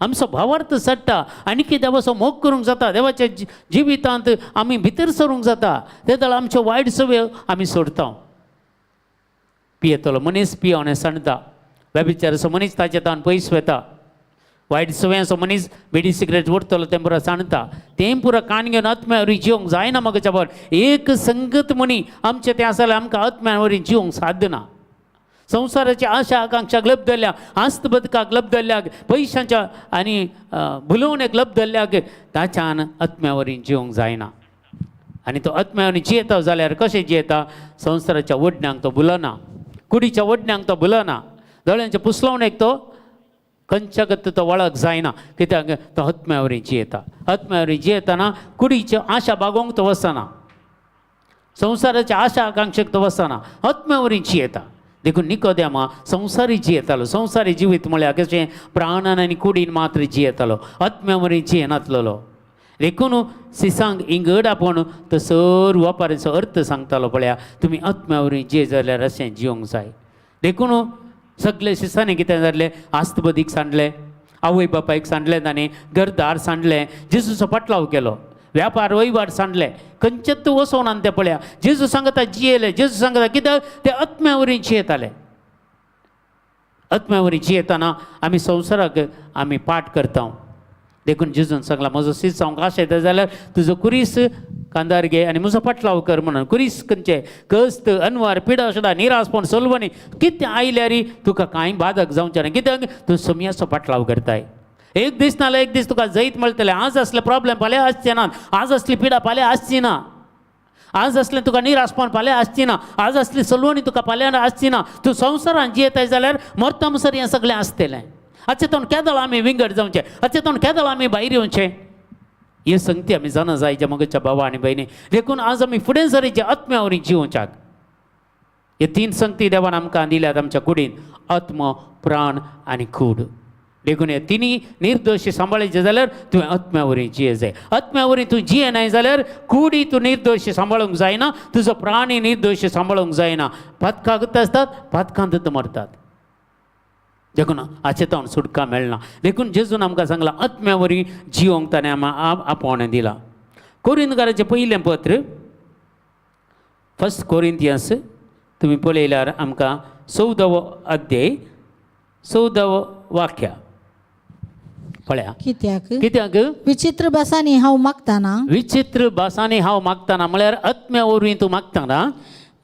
आमचो भावार्थ चडटा आनी की देवाचो मोग करूंक जाता, देवाच्या जिवितांत आमी भितर सरूंक जाता. ते जाल्यार आमच्यो वायट सवयो आमी सोडता. पियेतलो मनीस पियोन सांडटा, व्यभिचाराचो मनीस ताचे तावन पयस वता, वायट सवयांचो मनीस बिडी सिगरेट ओडटलो तें पुरो सांडटा, तें पुरो कान घेवन आत्म्या वरवीं जिवंक जायना. म्हाका बर एक संगत म्हणी आमचें तें आसा जाल्यार आमकां आत्म्या वरवीं जिवंक साध्य ना. संवसाराची आशा आकांक्षा लब्धल्या, आस्त बदकाक लब्धल्याक, पयशांच्या आनी भुलोवण्याक लब्धल्याक ताच्यान आत्म्यावरी जिवंक जायना. आनी तो आत्म्यावरी जियेता जाल्यार कशें जियेता? संवसाराच्या वडण्यांक तो भुलना, कुडीच्या वडण्यांक तो भुलना, दोळ्यांच्या पुसलवणेक तो खंयच्या तो वळख जायना. कित्याक तो आत्म्यावरी जियेता. आत्म्यावरी जियेतना कुडीच्यो आशा बागोवंक तो वचना, संवसाराच्या आशा आकांक्षेक तो वचना, आत्म्यावरी जियेता. देखून निकोदेमा संवसारी जियेतालो. संवसारी जिवीत म्हळ्यार कशें? प्राणान आनी कुडीन मात्र जियेतालो, आत्म्यावरी जियेनातलेलो. देखून सिसांक इंगड आपोवन तो सर वापाराचो अर्थ सांगतालो, पळया तुमी आत्म्यावरी जिये जाल्यार अशें जिवंक जाय. देखून सगळे सिसांनी कितें जालें? आस्तबदीक सांडलें, आवय बापायक सांडलें, तांणी घरदार सांडलें, जेजूचो पाटलाव केलो, व्यापार वयवाट सांडले, खंयचेच वचोन आनी ते पळया जेजू सांगता जियेले. जेजू सांगता कित्याक ते आत्म्यावरी जियेताले. आत्म्यावरी जियेतना आमी संवसाराक आमी पाठ करता. देखून जेजून सांगला, म्हजो सीस जावंक आशा येता जाल्यार तुजो कुरीस कांदार घे आनी म्हजो पाटलाव कर म्हणून. कुरीस खंयचे? कस्त, अनवार, पिडा सुद्दां, निरासपण, सोलवणी कितें आयल्यार तुका कांय बादक जावचें ना. कित्याक तूं सोमयाचो पाटलाव करताय. एक दीस नाल्यार एक दीस तुका जैत मेळटलें. आज असले प्रॉब्लेम फाल्यां आसचे ना, आज असली पिडा फाल्यां आसची ना, आज असलें तुका निरासपण फाल्यां आसची ना, आज असली सलवणी तुका फाल्यां आसची ना. तूं संवसारान जियेताय जाल्यार मरता म्हणसर हें सगळें आसतलें. हाचे तोंड केदळ आमी विंगड जावचें, हाचे तोंड केदळ आमी भायर येवचें, हे संगती आमी जाणा जायचे मगच्या भावा आनी भयणी. देखून आज आमी फुडें सरीचे आत्म्यावरी जिवोवच्याक हे तीन संगती देवान आमकां दिल्यात आमच्या कुडीन, आत्म, प्राण आनी कूड. देखून हे तिनी निर्दोशी सांबाळायचे जाल्यार तुवें आत्म्यावरी जिये जाय. आत्म्यावरी तूं जिये नाय जाल्यार कुडी तूं निर्दोशी सांबाळूंक जायना, तुजो प्राणी निर्दोशी सांबाळूंक जायना. पातकाक आसतात, पातकांत मरतात. देखून हाचे तावन सुटका मेळना. देखून जेजून आमकां सांगलां आत्म्यावरी जिवंक ताणें आमकां आपोवणें दिलां. कोरिंदकाराचें पयलें पत्र, फर्स्ट कोरिंथियन्स, तुमी पळयल्यार आमकां 14वो अध्याय 14वो वाक्य पळया. कित्याक कित्याक विचित्र भासांनी हांव मागताना, विचित्र भासांनी हांव मागताना म्हळ्यार आत्म्या वरवीं तूं मागताना,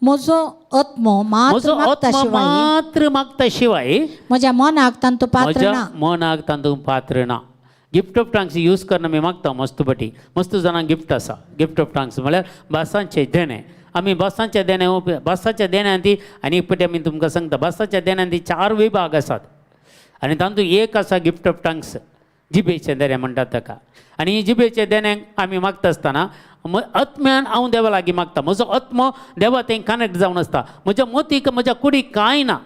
म्हजो आत्मो मात्र म्हजो मागता आत्मा शिवाय मात्र मागता शिवाय म्हज्या मनाक तांतू पात्र म्हज्या ना. मनाक तातूंत पात्र ना. गिफ्ट ऑफ टांग्स यूज करून आमी मागता मस्त पटी. मस्त जाणांक गिफ्ट आसा. गिफ्ट ऑफ टांग्स म्हळ्यार भासांचें देणें. आमी भासांच्या देणें, भासाच्या देण्यान ती आनी एक पटी आमी तुमकां सांगता, भासाच्या देण्यान ती चार विभाग आसात आनी तातूंत एक आसा गिफ्ट ऑफ टांग्स, जिबेचें देणें म्हणटात ताका. आनी जिबेचें देणें आमी मागता आसतना आत्म्यान हांव देवा लागीं मागता. म्हजो आत्मो देवा थंय कनेक्ट जावन आसता. म्हज्या मोतीक, म्हज्या कुडीक कांय ना.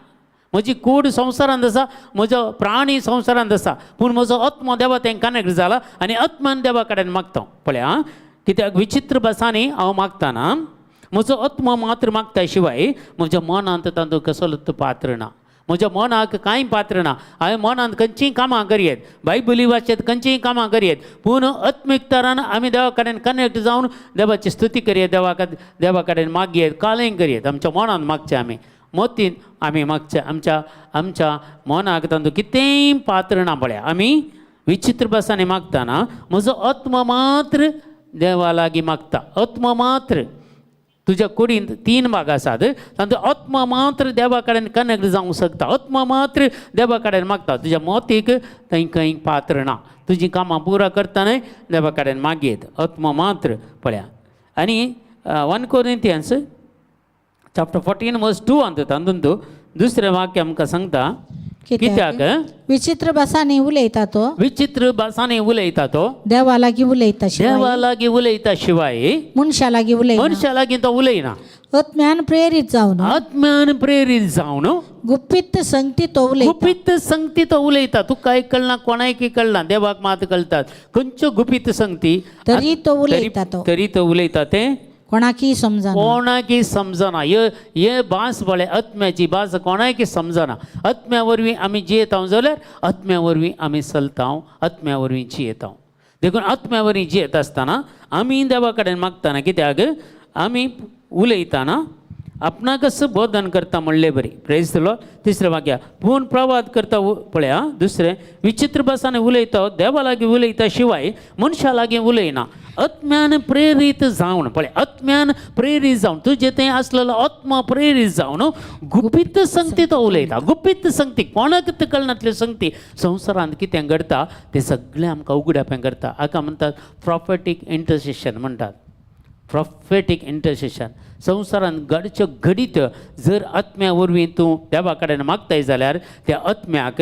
म्हजी कूड संवसारांत आसा, म्हजो प्राणी संवसारांत आसा, पूण म्हजो आत्मो देवा थंय कनेक्ट जाला आनी आत्मान देवा कडेन मागता. पळय आं, कित्याक विचित्र भासांनी हांव मागताना म्हजो आत्मो मात्र मागता शिवाय म्हज्या मनांत तातूंत कसलोच पात्र ना. म्हज्या मनाक कांय पात्र ना. हांवें मनांत खंयचीय कामां करयेत, बायबली वाचयत, खंयचीय कामां करयेत, पूण आत्मीक तरान आमी देवा कडेन कनेक्ट जावन देवाची स्तुती करयेत, देवा कडेन मागयेत, कालें करयेत. आमच्या मनांत मागचें, आमी मोतीन आमी मागचें, आमच्या आमच्या मनाक तातूंत कितेंय पात्र ना. पळया आमी विचित्र भासांनी मागताना म्हजो आत्मो मात्र देवा लागीं मागता. आत्मो मात्र, तुज्या कुडींत तीन भाग आसात, तातूंत आत्मा मात्र देवा कडेन कनेक्ट जावंक शकता. आत्मा मात्र देवा कडेन मागता. तुज्या मोतीक थंय खंय पात्र ना. तुजीं कामां पुरा करतना देवा कडेन मागयेत आत्मा मात्र. पळया आनी 1 Corinthians chapter 14 verse 2 अंत तातूंत दुसरें वाक्य आमकां सांगता, कित्याक विचित्र भासांनी उलयता तो विचित्र भासांनी उलयता तो देवा लागीं उलयता शिवाय देवा लागीं उलयता शिवाय मनशा लागीं उलयना. मनशा लागीं तो उलयना. आत्म्यान प्रेरीत जावन आत्म्यान प्रेरीत जावन गुप्तीत संगती तो उलयता. गुपीत संगती तो उलयता. तुका कळना, कोणायकी कळना, देवाक मात कळटात खंयच्यो गुपीत संगती. तरी तो उलयता तो तरी तो उलयता तें कोणाकय समजना. कोणाकी समजना. हे हे भास पळय, आत्म्याची भास कोणाकी समजना. आत्म्या वरवीं आमी जियेता जाल्यार आत्म्या वरवीं आमी चलता, आत्म्या वरवीं जियेता. देखून आत्म्या वरवीं जियेता आसतना आमी देवा कडेन मागतना, कित्याक आमी उलयतना आपणाकच बोधन करता म्हणले बरी. प्रेज the Lord. तिसरें वाक्य, पूण प्रवाद करता पळया दुसरें, विचित्र भासांनी उलयता देवा लागीं उलयता शिवाय मनशा लागीं उलयना. आत्म्यान प्रेरीत जावन पळय, आत्म्यान प्रेरीत जावन तुजे थंय आसलेलो आत्मा प्रेरीत जावन गुपीत संगती तो उलयता. गुपीत संगती कोणाक कळनातल्यो संगती, संवसारांत कितें घडटा तें सगळें आमकां उगडापें करता. हाका म्हणटात प्रॉफेटीक इंटरसेशन म्हणटात. प्रॉफेटीक इंटरसेशन संवसारांत घडच्यो घडीत जर आत्म्या वरवीं तूं देवा कडेन मागताय जाल्यार त्या आत्म्याक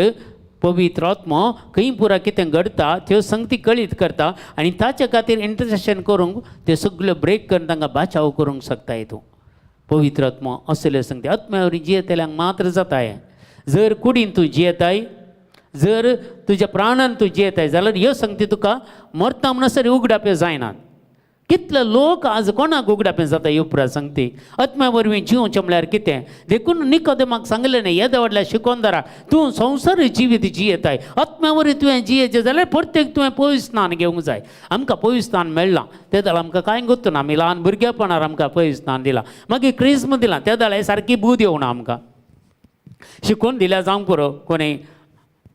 पवित्र आत्मो खंय पुरा कितें घडटा त्यो संगती कळीत करता आनी ताचे खातीर इंटरसेशन करूंक त्यो सगल्यो ब्रेक करून तांकां बाचाव करूंक शकताय तूं. पवित्र आत्मो असल्यो संगती आत्म्या वरवीं जियेतल्यांक मात्र जाता हें. जर कुडीन तूं जियेताय, जर तुज्या प्राणान तूं जियेताय जाल्यार ह्यो संगती तुका मरता म्हणसर उगडाप्यो जायनात. कितले लोक आज कोणाक उगडापें जाता ह्यो पुरा संगती. आत्म्या वरवीं जिवचें म्हळ्यार कितें? देखून निकोदेमाक सांगलें न्ही, येद्या व्हडल्या शिकोंदराक, तूं संवसार जिवीत जियेताय, आत्म्या वरवीं तुवें जियेचें जाल्यार प्रत्येक तुवें पवित्र स्नान घेवंक जाय. आमकां पवित्र स्नान मेळ्ळां ते जाल्यार आमकां कांय गोत्तू ना. आमी ल्हान भुरगेपणार आमकां पवित्र स्नान दिलां, मागीर क्रिज्म दिलां, ते जाल्यार सारकी बूद येवना. आमकां शिकोवन दिल्या जावंक पुरो कोणीय,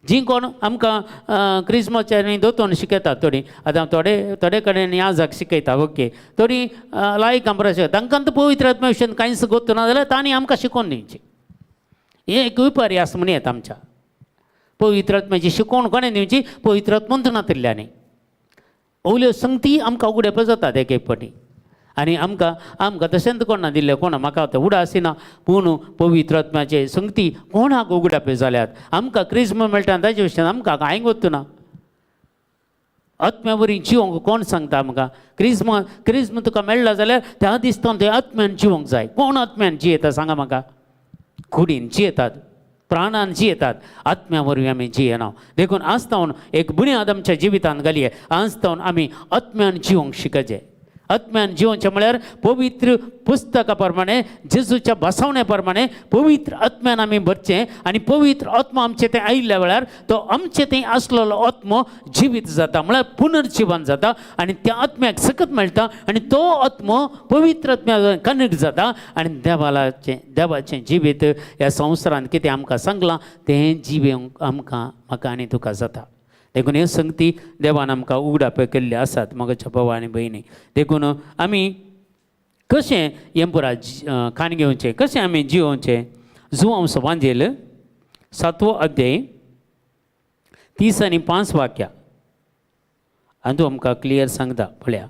जीं कोण आमकां क्रिजमाचे आनी दोतोन शिकयतात थोडीं, आतां थोडे थोडे कडेन याजाक शिकयता, ओके, थोडीं लायक आमकां शिकयता, तांकां तर पवित्र आत्म्या विशयान कांयच गोत्तू ना जाल्यार तांणी आमकां शिकोवन दिवचें. हें एक विपर्यास म्हण येता आमच्या. पवित्र आत्म्याची शिकोवण कोणें दिवची? पवित्र आत्मोंत नातिल्ल्यांनी. ओल्यो संगती आमकां उगडेप जातात एक एक फावटी आनी आमकां आमकां तशेंच कोणा दिल्लें कोणा म्हाका आतां उडास येना, पूण पवित्र आत्म्याचे संगती कोणाक उगडापे जाल्यात? आमकां क्रिज्म मेळटा ताजे विशयान आमकां कांय गोत्तू ना. आत्म्या वरवीं जिवंक कोण सांगता आमकां? क्रिज्म क्रिज्म तुका मेळ्ळा जाल्यार त्या दिसता तें आत्म्यान जिवंक जाय. कोण आत्म्यान जियेता सांगा म्हाका? कुडीन जियेतात, प्राणान जियेतात, आत्म्या वरवीं आमी जियेना. देखून आज तावन एक बुन्याद आमच्या जिवितांत घालये. आज तावन आमी आत्म्यान जिवंक शिकचें. आत्म्यान जिवनचें म्हळ्यार पवित्र पुस्तका प्रमाणे, जेजूच्या बसवण्या प्रमाणे पवित्र आत्म्यान आमी भरचें आनी पवित्र आत्मा आमचे थंय आयिल्ल्या वेळार तो आमचे थंय आसलेलो आत्मो जिवीत जाता, म्हळ्यार पुनर्जिवन जाता आनी त्या आत्म्याक सकत मेळटा आनी तो आत्मो पवित्र आत्म्या कनेक्ट जाता आनी देवाचें देवाचें जिवीत ह्या संवसारांत कितें आमकां सांगलां तें जिवेंक आमकां म्हाका आनी तुका जाता. देखून ह्यो संगती देवान आमकां उगडापे केल्ले आसात म्हज्या भाव आनी भयणी. देखून आमी कशें हें पुरा खाण घेवचें, कशें आमी जिवोवचें? जुवांव वांजेल 7वो अध्याय 30 आनी 5 वाक्या आनी तूं आमकां क्लियर सांगता, पळया.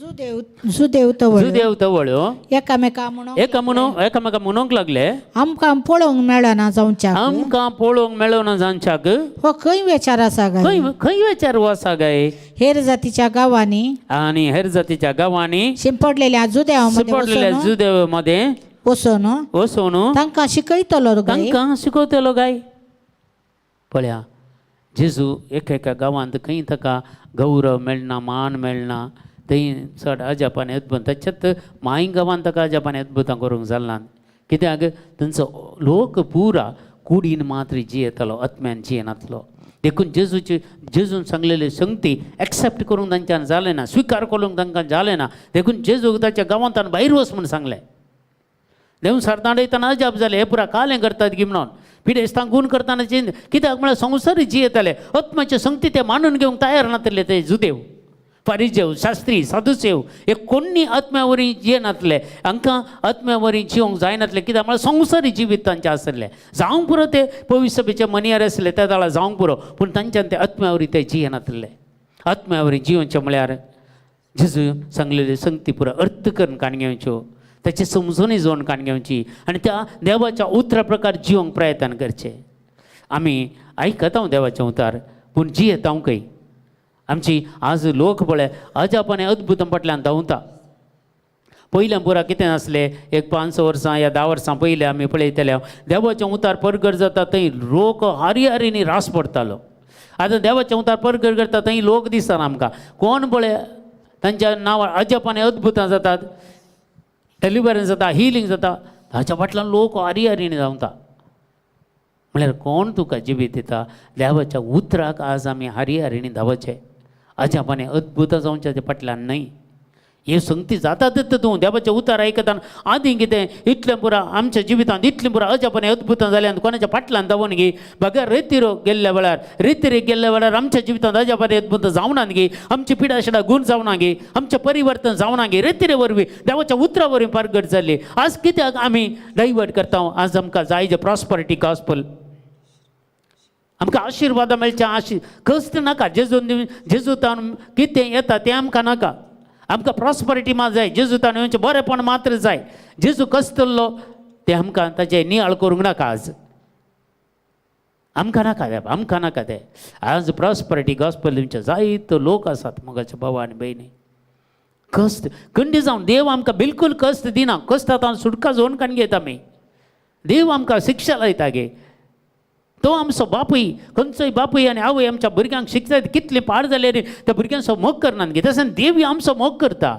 जुदेव जुदेव तवळ जुदेव तवळ्यो एकामेका म्हणून एका म्हणून एकामेका म्हणूंक लागले, आमकां पळोवंक मेळना जावच्याक आमकां पळोवंक मेळना जांच्याक हो खंय विचार आसा काय? खंय खंय विचार हो आसा काय? हेर जातीच्या गांवांनी आनी हेर जातीच्या गांवांनी शिंपडलेल्या जुदेवामध्ये शिंपडलेल्या जुदेव मध्ये वचून वचून तांकां शिकयतलो काय? तांकां शिकवतलो काय? पळया, जेजू एका एका गांवांत खंय ताका गौरव मेळना, मान मेळना, थंय चड अजापान अद्भुत, ताच्यात माय गांवांत ताका अजापान अद्भुतां करूंक जाल ना. कित्याक? थंयचो लोक पुरा कुडीन मात्र जियेतालो, आत्म्यान जियेनातलो. देखून जेजूची जेजून सांगलेली संगती एक्सेप्ट करूंक तांच्यान जालें ना, स्विकार करूंक तांकां जालें ना. देखून जेजूक ताच्या गांवांत भायर वच म्हूण सांगलें. देव सरदांडयतना अजाप जालें, हे पुरा कालें करतात गी म्हणून, पिडेस्तांक गुण करतना चेंज. कित्याक म्हळ्यार संवसारी जियेताले, आत्माचे संगती ते मानून घेवंक तयार नातले. ते जुदेव, फारिजेव, शास्त्री, साधुसेव हे कोणी आत्म्या वरी जियेनातले. हांकां आत्म्या वरी जिवंक जायनातलें. कित्याक म्हळ्यार संवसारी जिवीत तांचें आसलें. जावंक पुरो, ते पवित्र सभेचे मनियार आसले त्या जाल्यार जावंक पुरो, पूण तांच्यान ते आत्म्या वरी ते जियेनातले. आत्म्या वरी जिवचें म्हळ्यार जेजू सांगलेली संगती पुरो अर्थ करून काण घेवच्यो, ताची समजूनय जोड काण घेवची आनी त्या देवाच्या उतरा प्रकार जिवंक प्रयत्न करचे. आमी आयकता देवाचें उतार, पूण जियेता खंय? आमची आज लोक पळय अजापाने अद्भुतां फाटल्यान धांवता. पयल्या पुरा कितें आसलें, एक 5 वर्सां या 10 वर्सां पयलीं आमी पळयतले, देवाचें उतार परगट जाता थंय लोक हारी हारीनी रास पडटालो. आतां देवाचें उतार परगट करता थंय लोक दिसना आमकां. कोण पळय तांच्या नांवार अजापाने अद्भुतां जातात, डिलिवरन्स जाता, हिलींग जाता, ताच्या फाटल्यान लोक हारी हारीनी धांवता. म्हळ्यार कोण तुका जिवीत दिता? देवाच्या उतराक आज आमी हारी हारीनी धांवचें, अजापाने अद्भुतां जावच्या ते फाटल्यान न्हय. हे संगती जातातच तूं देवाचें उतार आयकताना आदी कितें इतलें पुरा आमच्या जिवितांत इतलें पुरा अजापने अद्भुतां जालें आनी कोणाच्या फाटल्यान धांवून गी बगर रेतिरो गेल्ल्या वेळार, रेतिरे गेल्ल्या वेळार आमच्या जिवितांत अजापने अद्भुतां जावना गी, आमची पिडाशिडा गुण जावना गी, आमचें परिवर्तन जावना गी, रेतिरे वरवीं देवाच्या उतरा वरवीं परगट जाल्ली. आज कित्याक आमी डायवर्ट करता? आज आमकां जाय जे प्रॉस्परिटी गॉस्पल, आमकां आशिर्वादां मेळचे, आशी कश्ट नाका. जेजून जेजूतान कितें येता तें आमकां नाका, आमकां प्रॉस्परिटी मात जाय. जेजूतान येवचें बरेंपण मात्र जाय. जेजू कसतलो तें आमकां ताचें नियाळ करूंक नाका. आज आमकां नाका तें, आमकां नाका तें. आज प्रॉस्परिटी गॉस्पल दिवचे जायतो लोक आसात मोगाचे भाव आनी भयणी. कश्ट खंडी जावन देव आमकां बिलकूल कश्ट दिना. कश्टांत सुटका जोवन काण घेता आमी. देव आमकां शिक्षा लायता गे. तो आमचो बापूय, खंयचोय बापूय आनी आवय आमच्या भुरग्यांक शिकता, कितले पाड जाल्यार त्या भुरग्यांचो मोग करनात गे, तशें देवूय आमचो मोग करता.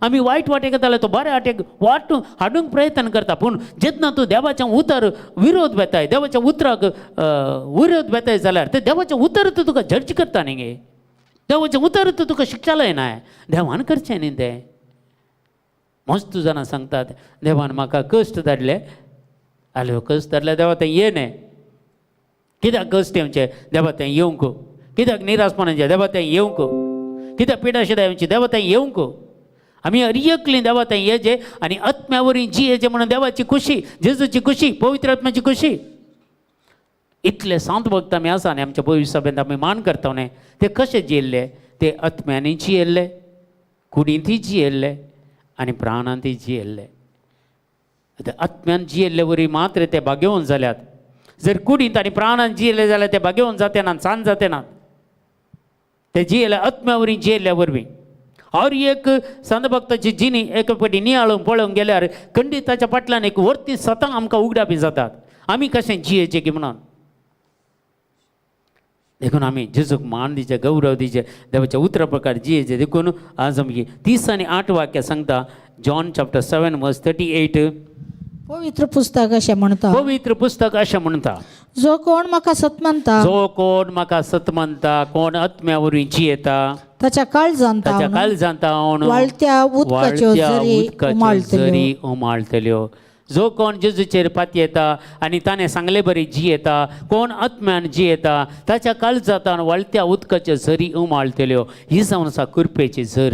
आमी वायट वाटेक येताले तो बऱ्या वाटेक वाट हाडूंक प्रयत्न करता. पूण जेन्ना तूं देवाच्या उतर विरोध वेताय, देवाच्या उतराक विरोध वेताय जाल्यार ते देवाचें उतर तूं तुका जज करता न्ही गे. देवाचें उतर तूं तुका शिक्षा लायना, देवान करचें न्ही तें. मस्त जाणां सांगतात देवान म्हाका कश्ट धाडले, आल्यो कश्ट धाडले देवा तें ये न्ही. कित्याक कश्ट येवचें देवा तें येवंक? कित्याक निराशपणाचें देवा तें येवंक? कित्याक पिडाशिडा येवची देवा तें येवंक? आमी अरियकली देवा तें येजे आनी आत्म्या वरवीं जियेचें म्हणून देवाची खुशी, जेजूची खुशी, पवित्र आत्म्याची खुशी. इतले सांत भक्त आमी आसा आनी आमच्या पवित्र सभेंत आमी मान करता न्ही, ते कशे जियेल्ले? ते आत्म्यांनी जियेल्ले, कुडींतय जियेल्ले आनी प्राणांतय जियेल्ले. आतां आत्म्यान जियेल्ले वरी मात्र ते भाग्यवंत जाल्यात. जर कुडींत आनी प्राणान जियेल्ले जाल्यार ते भाग्यवंत जाते नात, सांत जाते नात. ते जियेले आत्म्या वरवीं जियेल्ल्या वरवीं. हर एक संत भक्ताची जिणी एक फावटी नियाळून पळोवंक गेल्यार खंडीत ताच्या फाटल्यान एक वर्ती सतां आमकां उगडापी जातात, आमी कशें जियेचें की म्हणून. देखून आमी जेजूक मान दिचें, गौरव दिचें, देवाच्या उतरा प्रकार जियेचें. देखून आज आमची 38 वाक्य सांगता, John chapter 7 verse 38. पवित्र पुस्तक अशें म्हणटा, पवित्र पुस्तक अशें म्हणटा, जो कोण म्हाका सत मानता, जो कोण म्हाका सत मानता, कोण आत्म्या वरवीं जियेता, ताच्या काळजांत ताच्या काळजांत वाळत्या उदकाच्यो वाळत्या झरी उदकाच्यो उमाळतल्यो. झरी उमाळतल्यो. जो कोण जेजूचेर पातयेता आनी ताणें सांगले बरी जियेता, कोण आत्म्यान जियेता, ताच्या काळजांत वाळत्या उदकाच्यो झरी उमाळतल्यो. ही जावन आसा कृपेची झर,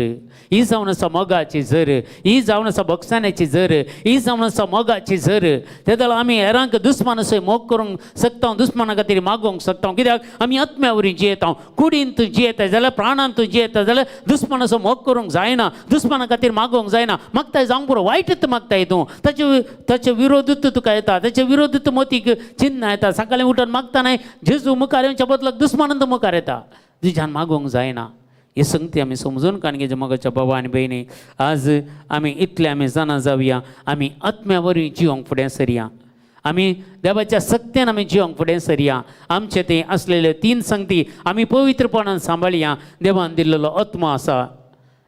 ही जावन आसा मोगाची झर, ही जावन आसा भोगसाण्याची झर, ही जावन आसा मोगाची झर. ते जाल्यार आमी हेरांक दुस्मान असो मोग करूंक शकता, दुस्माना खातीर मागोवंक शकता. कित्याक आमी आत्म्या वरवीं जियेता. कुडीन तूं जियेता जाल्यार, प्राणान तूं जियेता जाल्यार दुस्मानाचो मोग करूंक जायना, दुस्माना खातीर मागोवंक जायना. मागताय जावंक पुरो, वायटच मागताय तूं, ताचे ताचे विरोधूच तुका येता, ताचे विरोधूच मतीक चिन्ह येता. सकाळीं उठून मागता न्हय, जेजू मुखार येवच्या बदलाक दुस्मानंद मुखार येता. तुज्यान मागोवंक जायना. ही संगती आमी समजून काणगेच्या मोगाच्या बाबा आनी भयणी. आज आमी इतले आमी जाणा जावया, आमी आत्म्या वरवीं जिवंक फुडें सरया, आमी देवाच्या सक्तेन आमी जिवंक फुडें सरया. आमचे ते आसलेले तीन संगती आमी पवित्रपणान सांबाळया. देवान दिल्लेलो आत्मो आसा,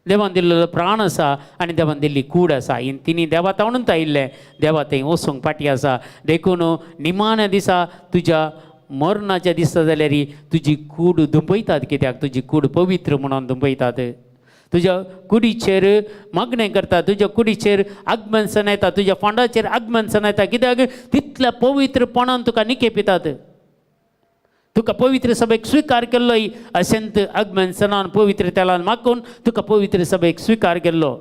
देवान दिल्लेलो प्राण आसा आनी देवान दिल्ली कूड आसा. ही तिनी देवा ताणून आयिल्ले, देवा थंय वचूंक फाटी आसा. देखून निमाण्या दिसा, तुज्या मरणाच्या दिसा जाल्यार तुजी कूड दुंपयतात. कित्याक तुजी कूड पवित्र म्हणून दुंपयतात. तुज्या कुडीचेर मागणें करता, तुज्या कुडीचेर आगमन सणायता, तुज्या फोंडाचेर आगमन सणायता. कित्याक तितल्या पवित्रपणान तुका निकेपितात. तुका पवित्र सभेक स्विकार केल्लोय अशेंत आगमन सणान पवित्र तेलान मागून तुका पवित्र सभेक स्विकार केल्लो.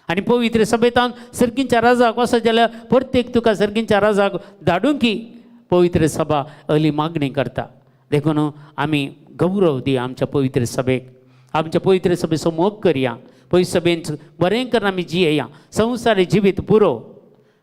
आनी पवित्र सभेतान सर्गींच्या राजाक वचत जाल्यार प्रत्येक तुका सर्गींच्या राजाक धाडूंक की पवित्र सभा अली मागणी करता. देखून आमी गौरव दिया आमच्या पवित्र सभेक, आमच्या पवित्र सभेचो मोग करया, पवित्र सभेन बरें करून आमी जियेया. संवसारी जिवीत पुरो,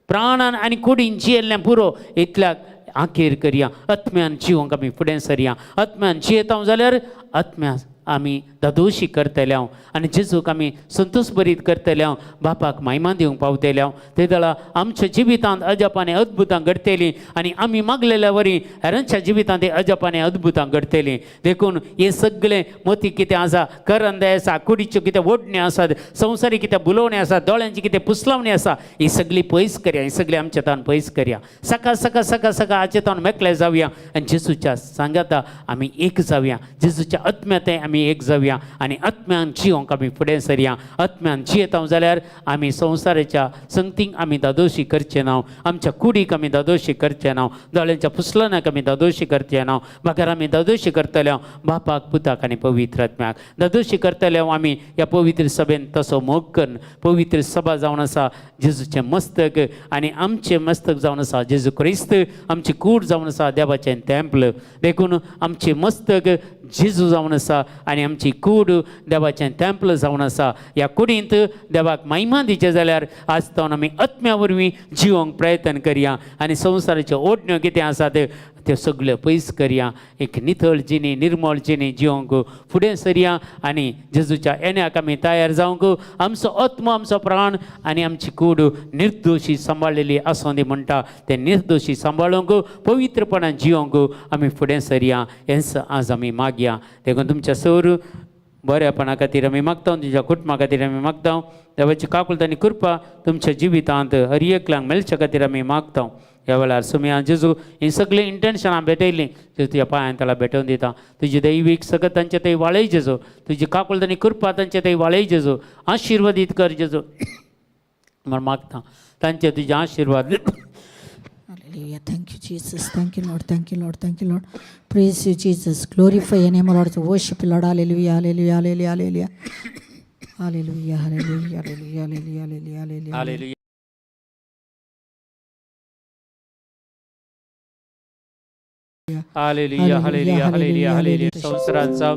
प्राणान आनी कुडीन जियेल्लें पुरो, इतल्याक आखेर करया. आत्म्यान जिवंक आमी फुडें सरया. आत्म्यान जियेता जाल्यार आत्म्या आमी दादोशी करतले हांव आनी जेजूक आमी संतोश भरीत करतले हांव, बापाक महिमा दिवंक पावतले हांव. ते दळा आमच्या जिवितांत अजापाने अद्भुतां घडतलीं आनी आमी मागलेल्या वरी हेरांच्या जिवितांत ते अजापाने अद्भुतां घडतलीं. देखून हें सगळें मती कितें आसा, करंदाय आसा, कुडीच्यो कितें ओडण्यो आसात, संवसारी कितें बुलोवणें आसा, दोळ्यांची कितें पुसलावणी आसा, ही सगळी पयस करया, ही सगळी आमच्या तान पयस करया. सकाळ सकाळ सकाळ सकाळ हाचे तान मेकळे जावया आनी जेजूच्या सांगाता आमी एक जावया, जेजूच्या आत्म्याते आमी एक जावया. घेवया आनी आत्म्यान जिवंक आमी फुडें सरया. आत्म्यान जियेता जाल्यार आमी संवसाराच्या संगतींक आमी दादोशी करचे ना, आमच्या कुडीक आमी दादोशी करचे ना, दोळ्यांच्या फुसलनाक आमी दादोशी करचे ना, बगर आमी दादोशी करतले बापाक पुताक आनी पवित्र आत्म्याक दादोशी करतले. आमी ह्या पवित्र सभेन तसो मोग करून पवित्र सभा जावन आसा जेजूचें मस्तक आनी आमचें मस्तक जावन आसा जेजू क्रिस्त, आमची कूड जावन आसा देवाचें तेंपल. देखून आमचें मस्तक जेजू जावन आसा आनी आमची कूड देवाचें तेंपल जावन आसा. ह्या कुडींत देवाक महिमा दिचें जाल्यार आज तावन आमी आत्म्या वरवीं जिवंक प्रयत्न करया आनी संवसाराच्यो ओडण्यो कितें आसात त्यो सगळ्यो पयस करया. एक नितळ जिणी निर्मळ जिणी जिवंक फुडें सरया आनी जेजूच्या येण्याक आमी तयार जावंक आमचो आत्मो आमचो प्राण आनी आमची कूड निर्दोशी सांबाळलेली आसूं दी म्हणटा ते निर्दोशी सांबाळूंक पवित्रपणान जिवंक आमी फुडें सरया हेंच आज आमी मागया. देखून तुमच्या सर बऱ्यापणा खातीर आमी मागता, तुमच्या कुटुंबा खातीर आमी मागता. देवाची काकुळट आनी कृपा तुमच्या जिवितांत हर एकल्यांक मेळच्या खातीर आमी मागता. ह्या वेळार सुमया जेजू ही सगळीं इंटेन्शनां भेटयलीं जेजू तुज्या पांयान त्याला भेटोवन दिता. तुजी दैवीक सगळं तांचे थंय वाळय जेजू, तुजी काकुळट आनी कृपा तांचे थंय वाळय जेजू, आशिर्वादीत कर जेजू म्हण मागता. तांचे तुजे आशिर्वाद. Hallelujah. Thank you, Jesus. Thank you, Lord. Thank you, Lord. Thank you, Lord. Praise you, Jesus. Glorify your name, Lord. Worship you, Lord. Hallelujah. Hallelujah. Hallelujah. Hallelujah. Hallelujah. Hallelujah. Hallelujah. Hallelujah. Hallelujah. Hallelujah. Hallelujah. Hallelujah hallelujah hallelujah hallelujah. संवसारांचा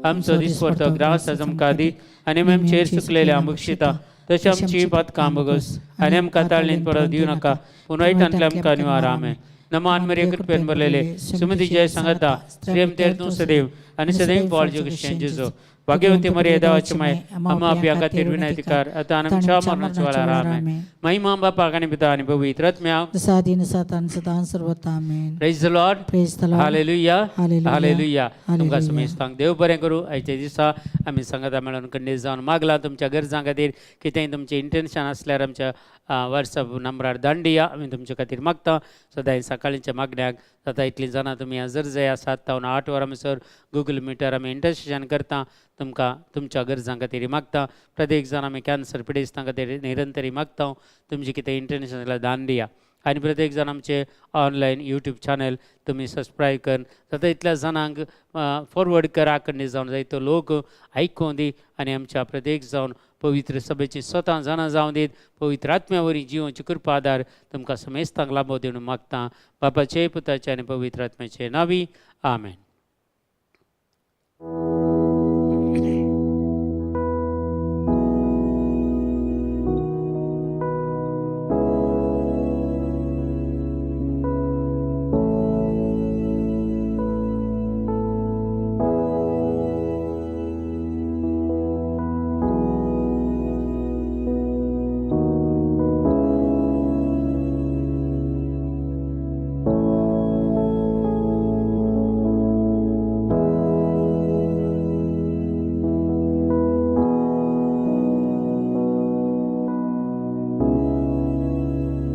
आमचो दिसपडतो grass आमकां दी आनी आमचेर चुकलेल्या मुक्षिता तशें आमची पातकां bogus आनी आमकां ताळणीत परत दिवं नाका, पूण वायटांतल्या आमकां निवार. आमेन. नमान मरिया, कृपेन भरलेले, सुमती जय सांगता, श्रीम तेर तूं सदैव आनी सदैव पावल क्रिश्चन जेजू. भाग्यवती मरिया, देवाची माय, आम्हा आपल्या खातीर विनंती कर, आता आनी आमच्या मरणाच्या वेळार. आमेन. महिमा बापाक आनी पिता आनी पवित्र आत्म्याक, साधीन सातान सदान सर्वता. आमेन. Praise the Lord. Praise the Lord. Hallelujah. Hallelujah. Hallelujah. तुमकां हालेलुया. समेस्तांक देव बरें करूं. आयच्या दिसा आमी सांगाता मेळोन कंडीस जावन मागला तुमच्या गरजां खातीर. कितेंय तुमचें इंटेन्शन आसल्यार आमच्या वॉट्सएप नंबरार धाडून दिया, आमी तुमचे खातीर मागता. सदांय सकाळींच्या मागण्याक जाता इतलीं जाणां तुमी हजर जाय. 7 तावन 8 वरां म्हणसर गुगल मिटार आमी इंटरसेशन करता. तुमकां तुमच्या गरजां खातीर मागता. प्रत्येक जाण आमी कॅन्सर पिडेस्तां खातीर निरंतरी मागता. तुमचें कितें इंटेन्शन जाल्यार दान दिया आनी प्रत्येक जाण आमचे ऑनलायन यूट्यूब चॅनल तुमी सबस्क्रायब कर, जाता इतल्या जाणांक फॉरवर्ड करा, कंडी जावन जायतो लोक आयकूं दी आनी आमच्या प्रत्येक जावन पवित्र सभेची स्वता जाणां जावं दीत. पवित्र आत्म्या वरवीं जिवनची कृपा आदार तुमकां समेस्तांक लाभो दी म्हणून मागता. बापाचे, पुताचे आनी पवित्र आत्म्याचे नावी, आमेन.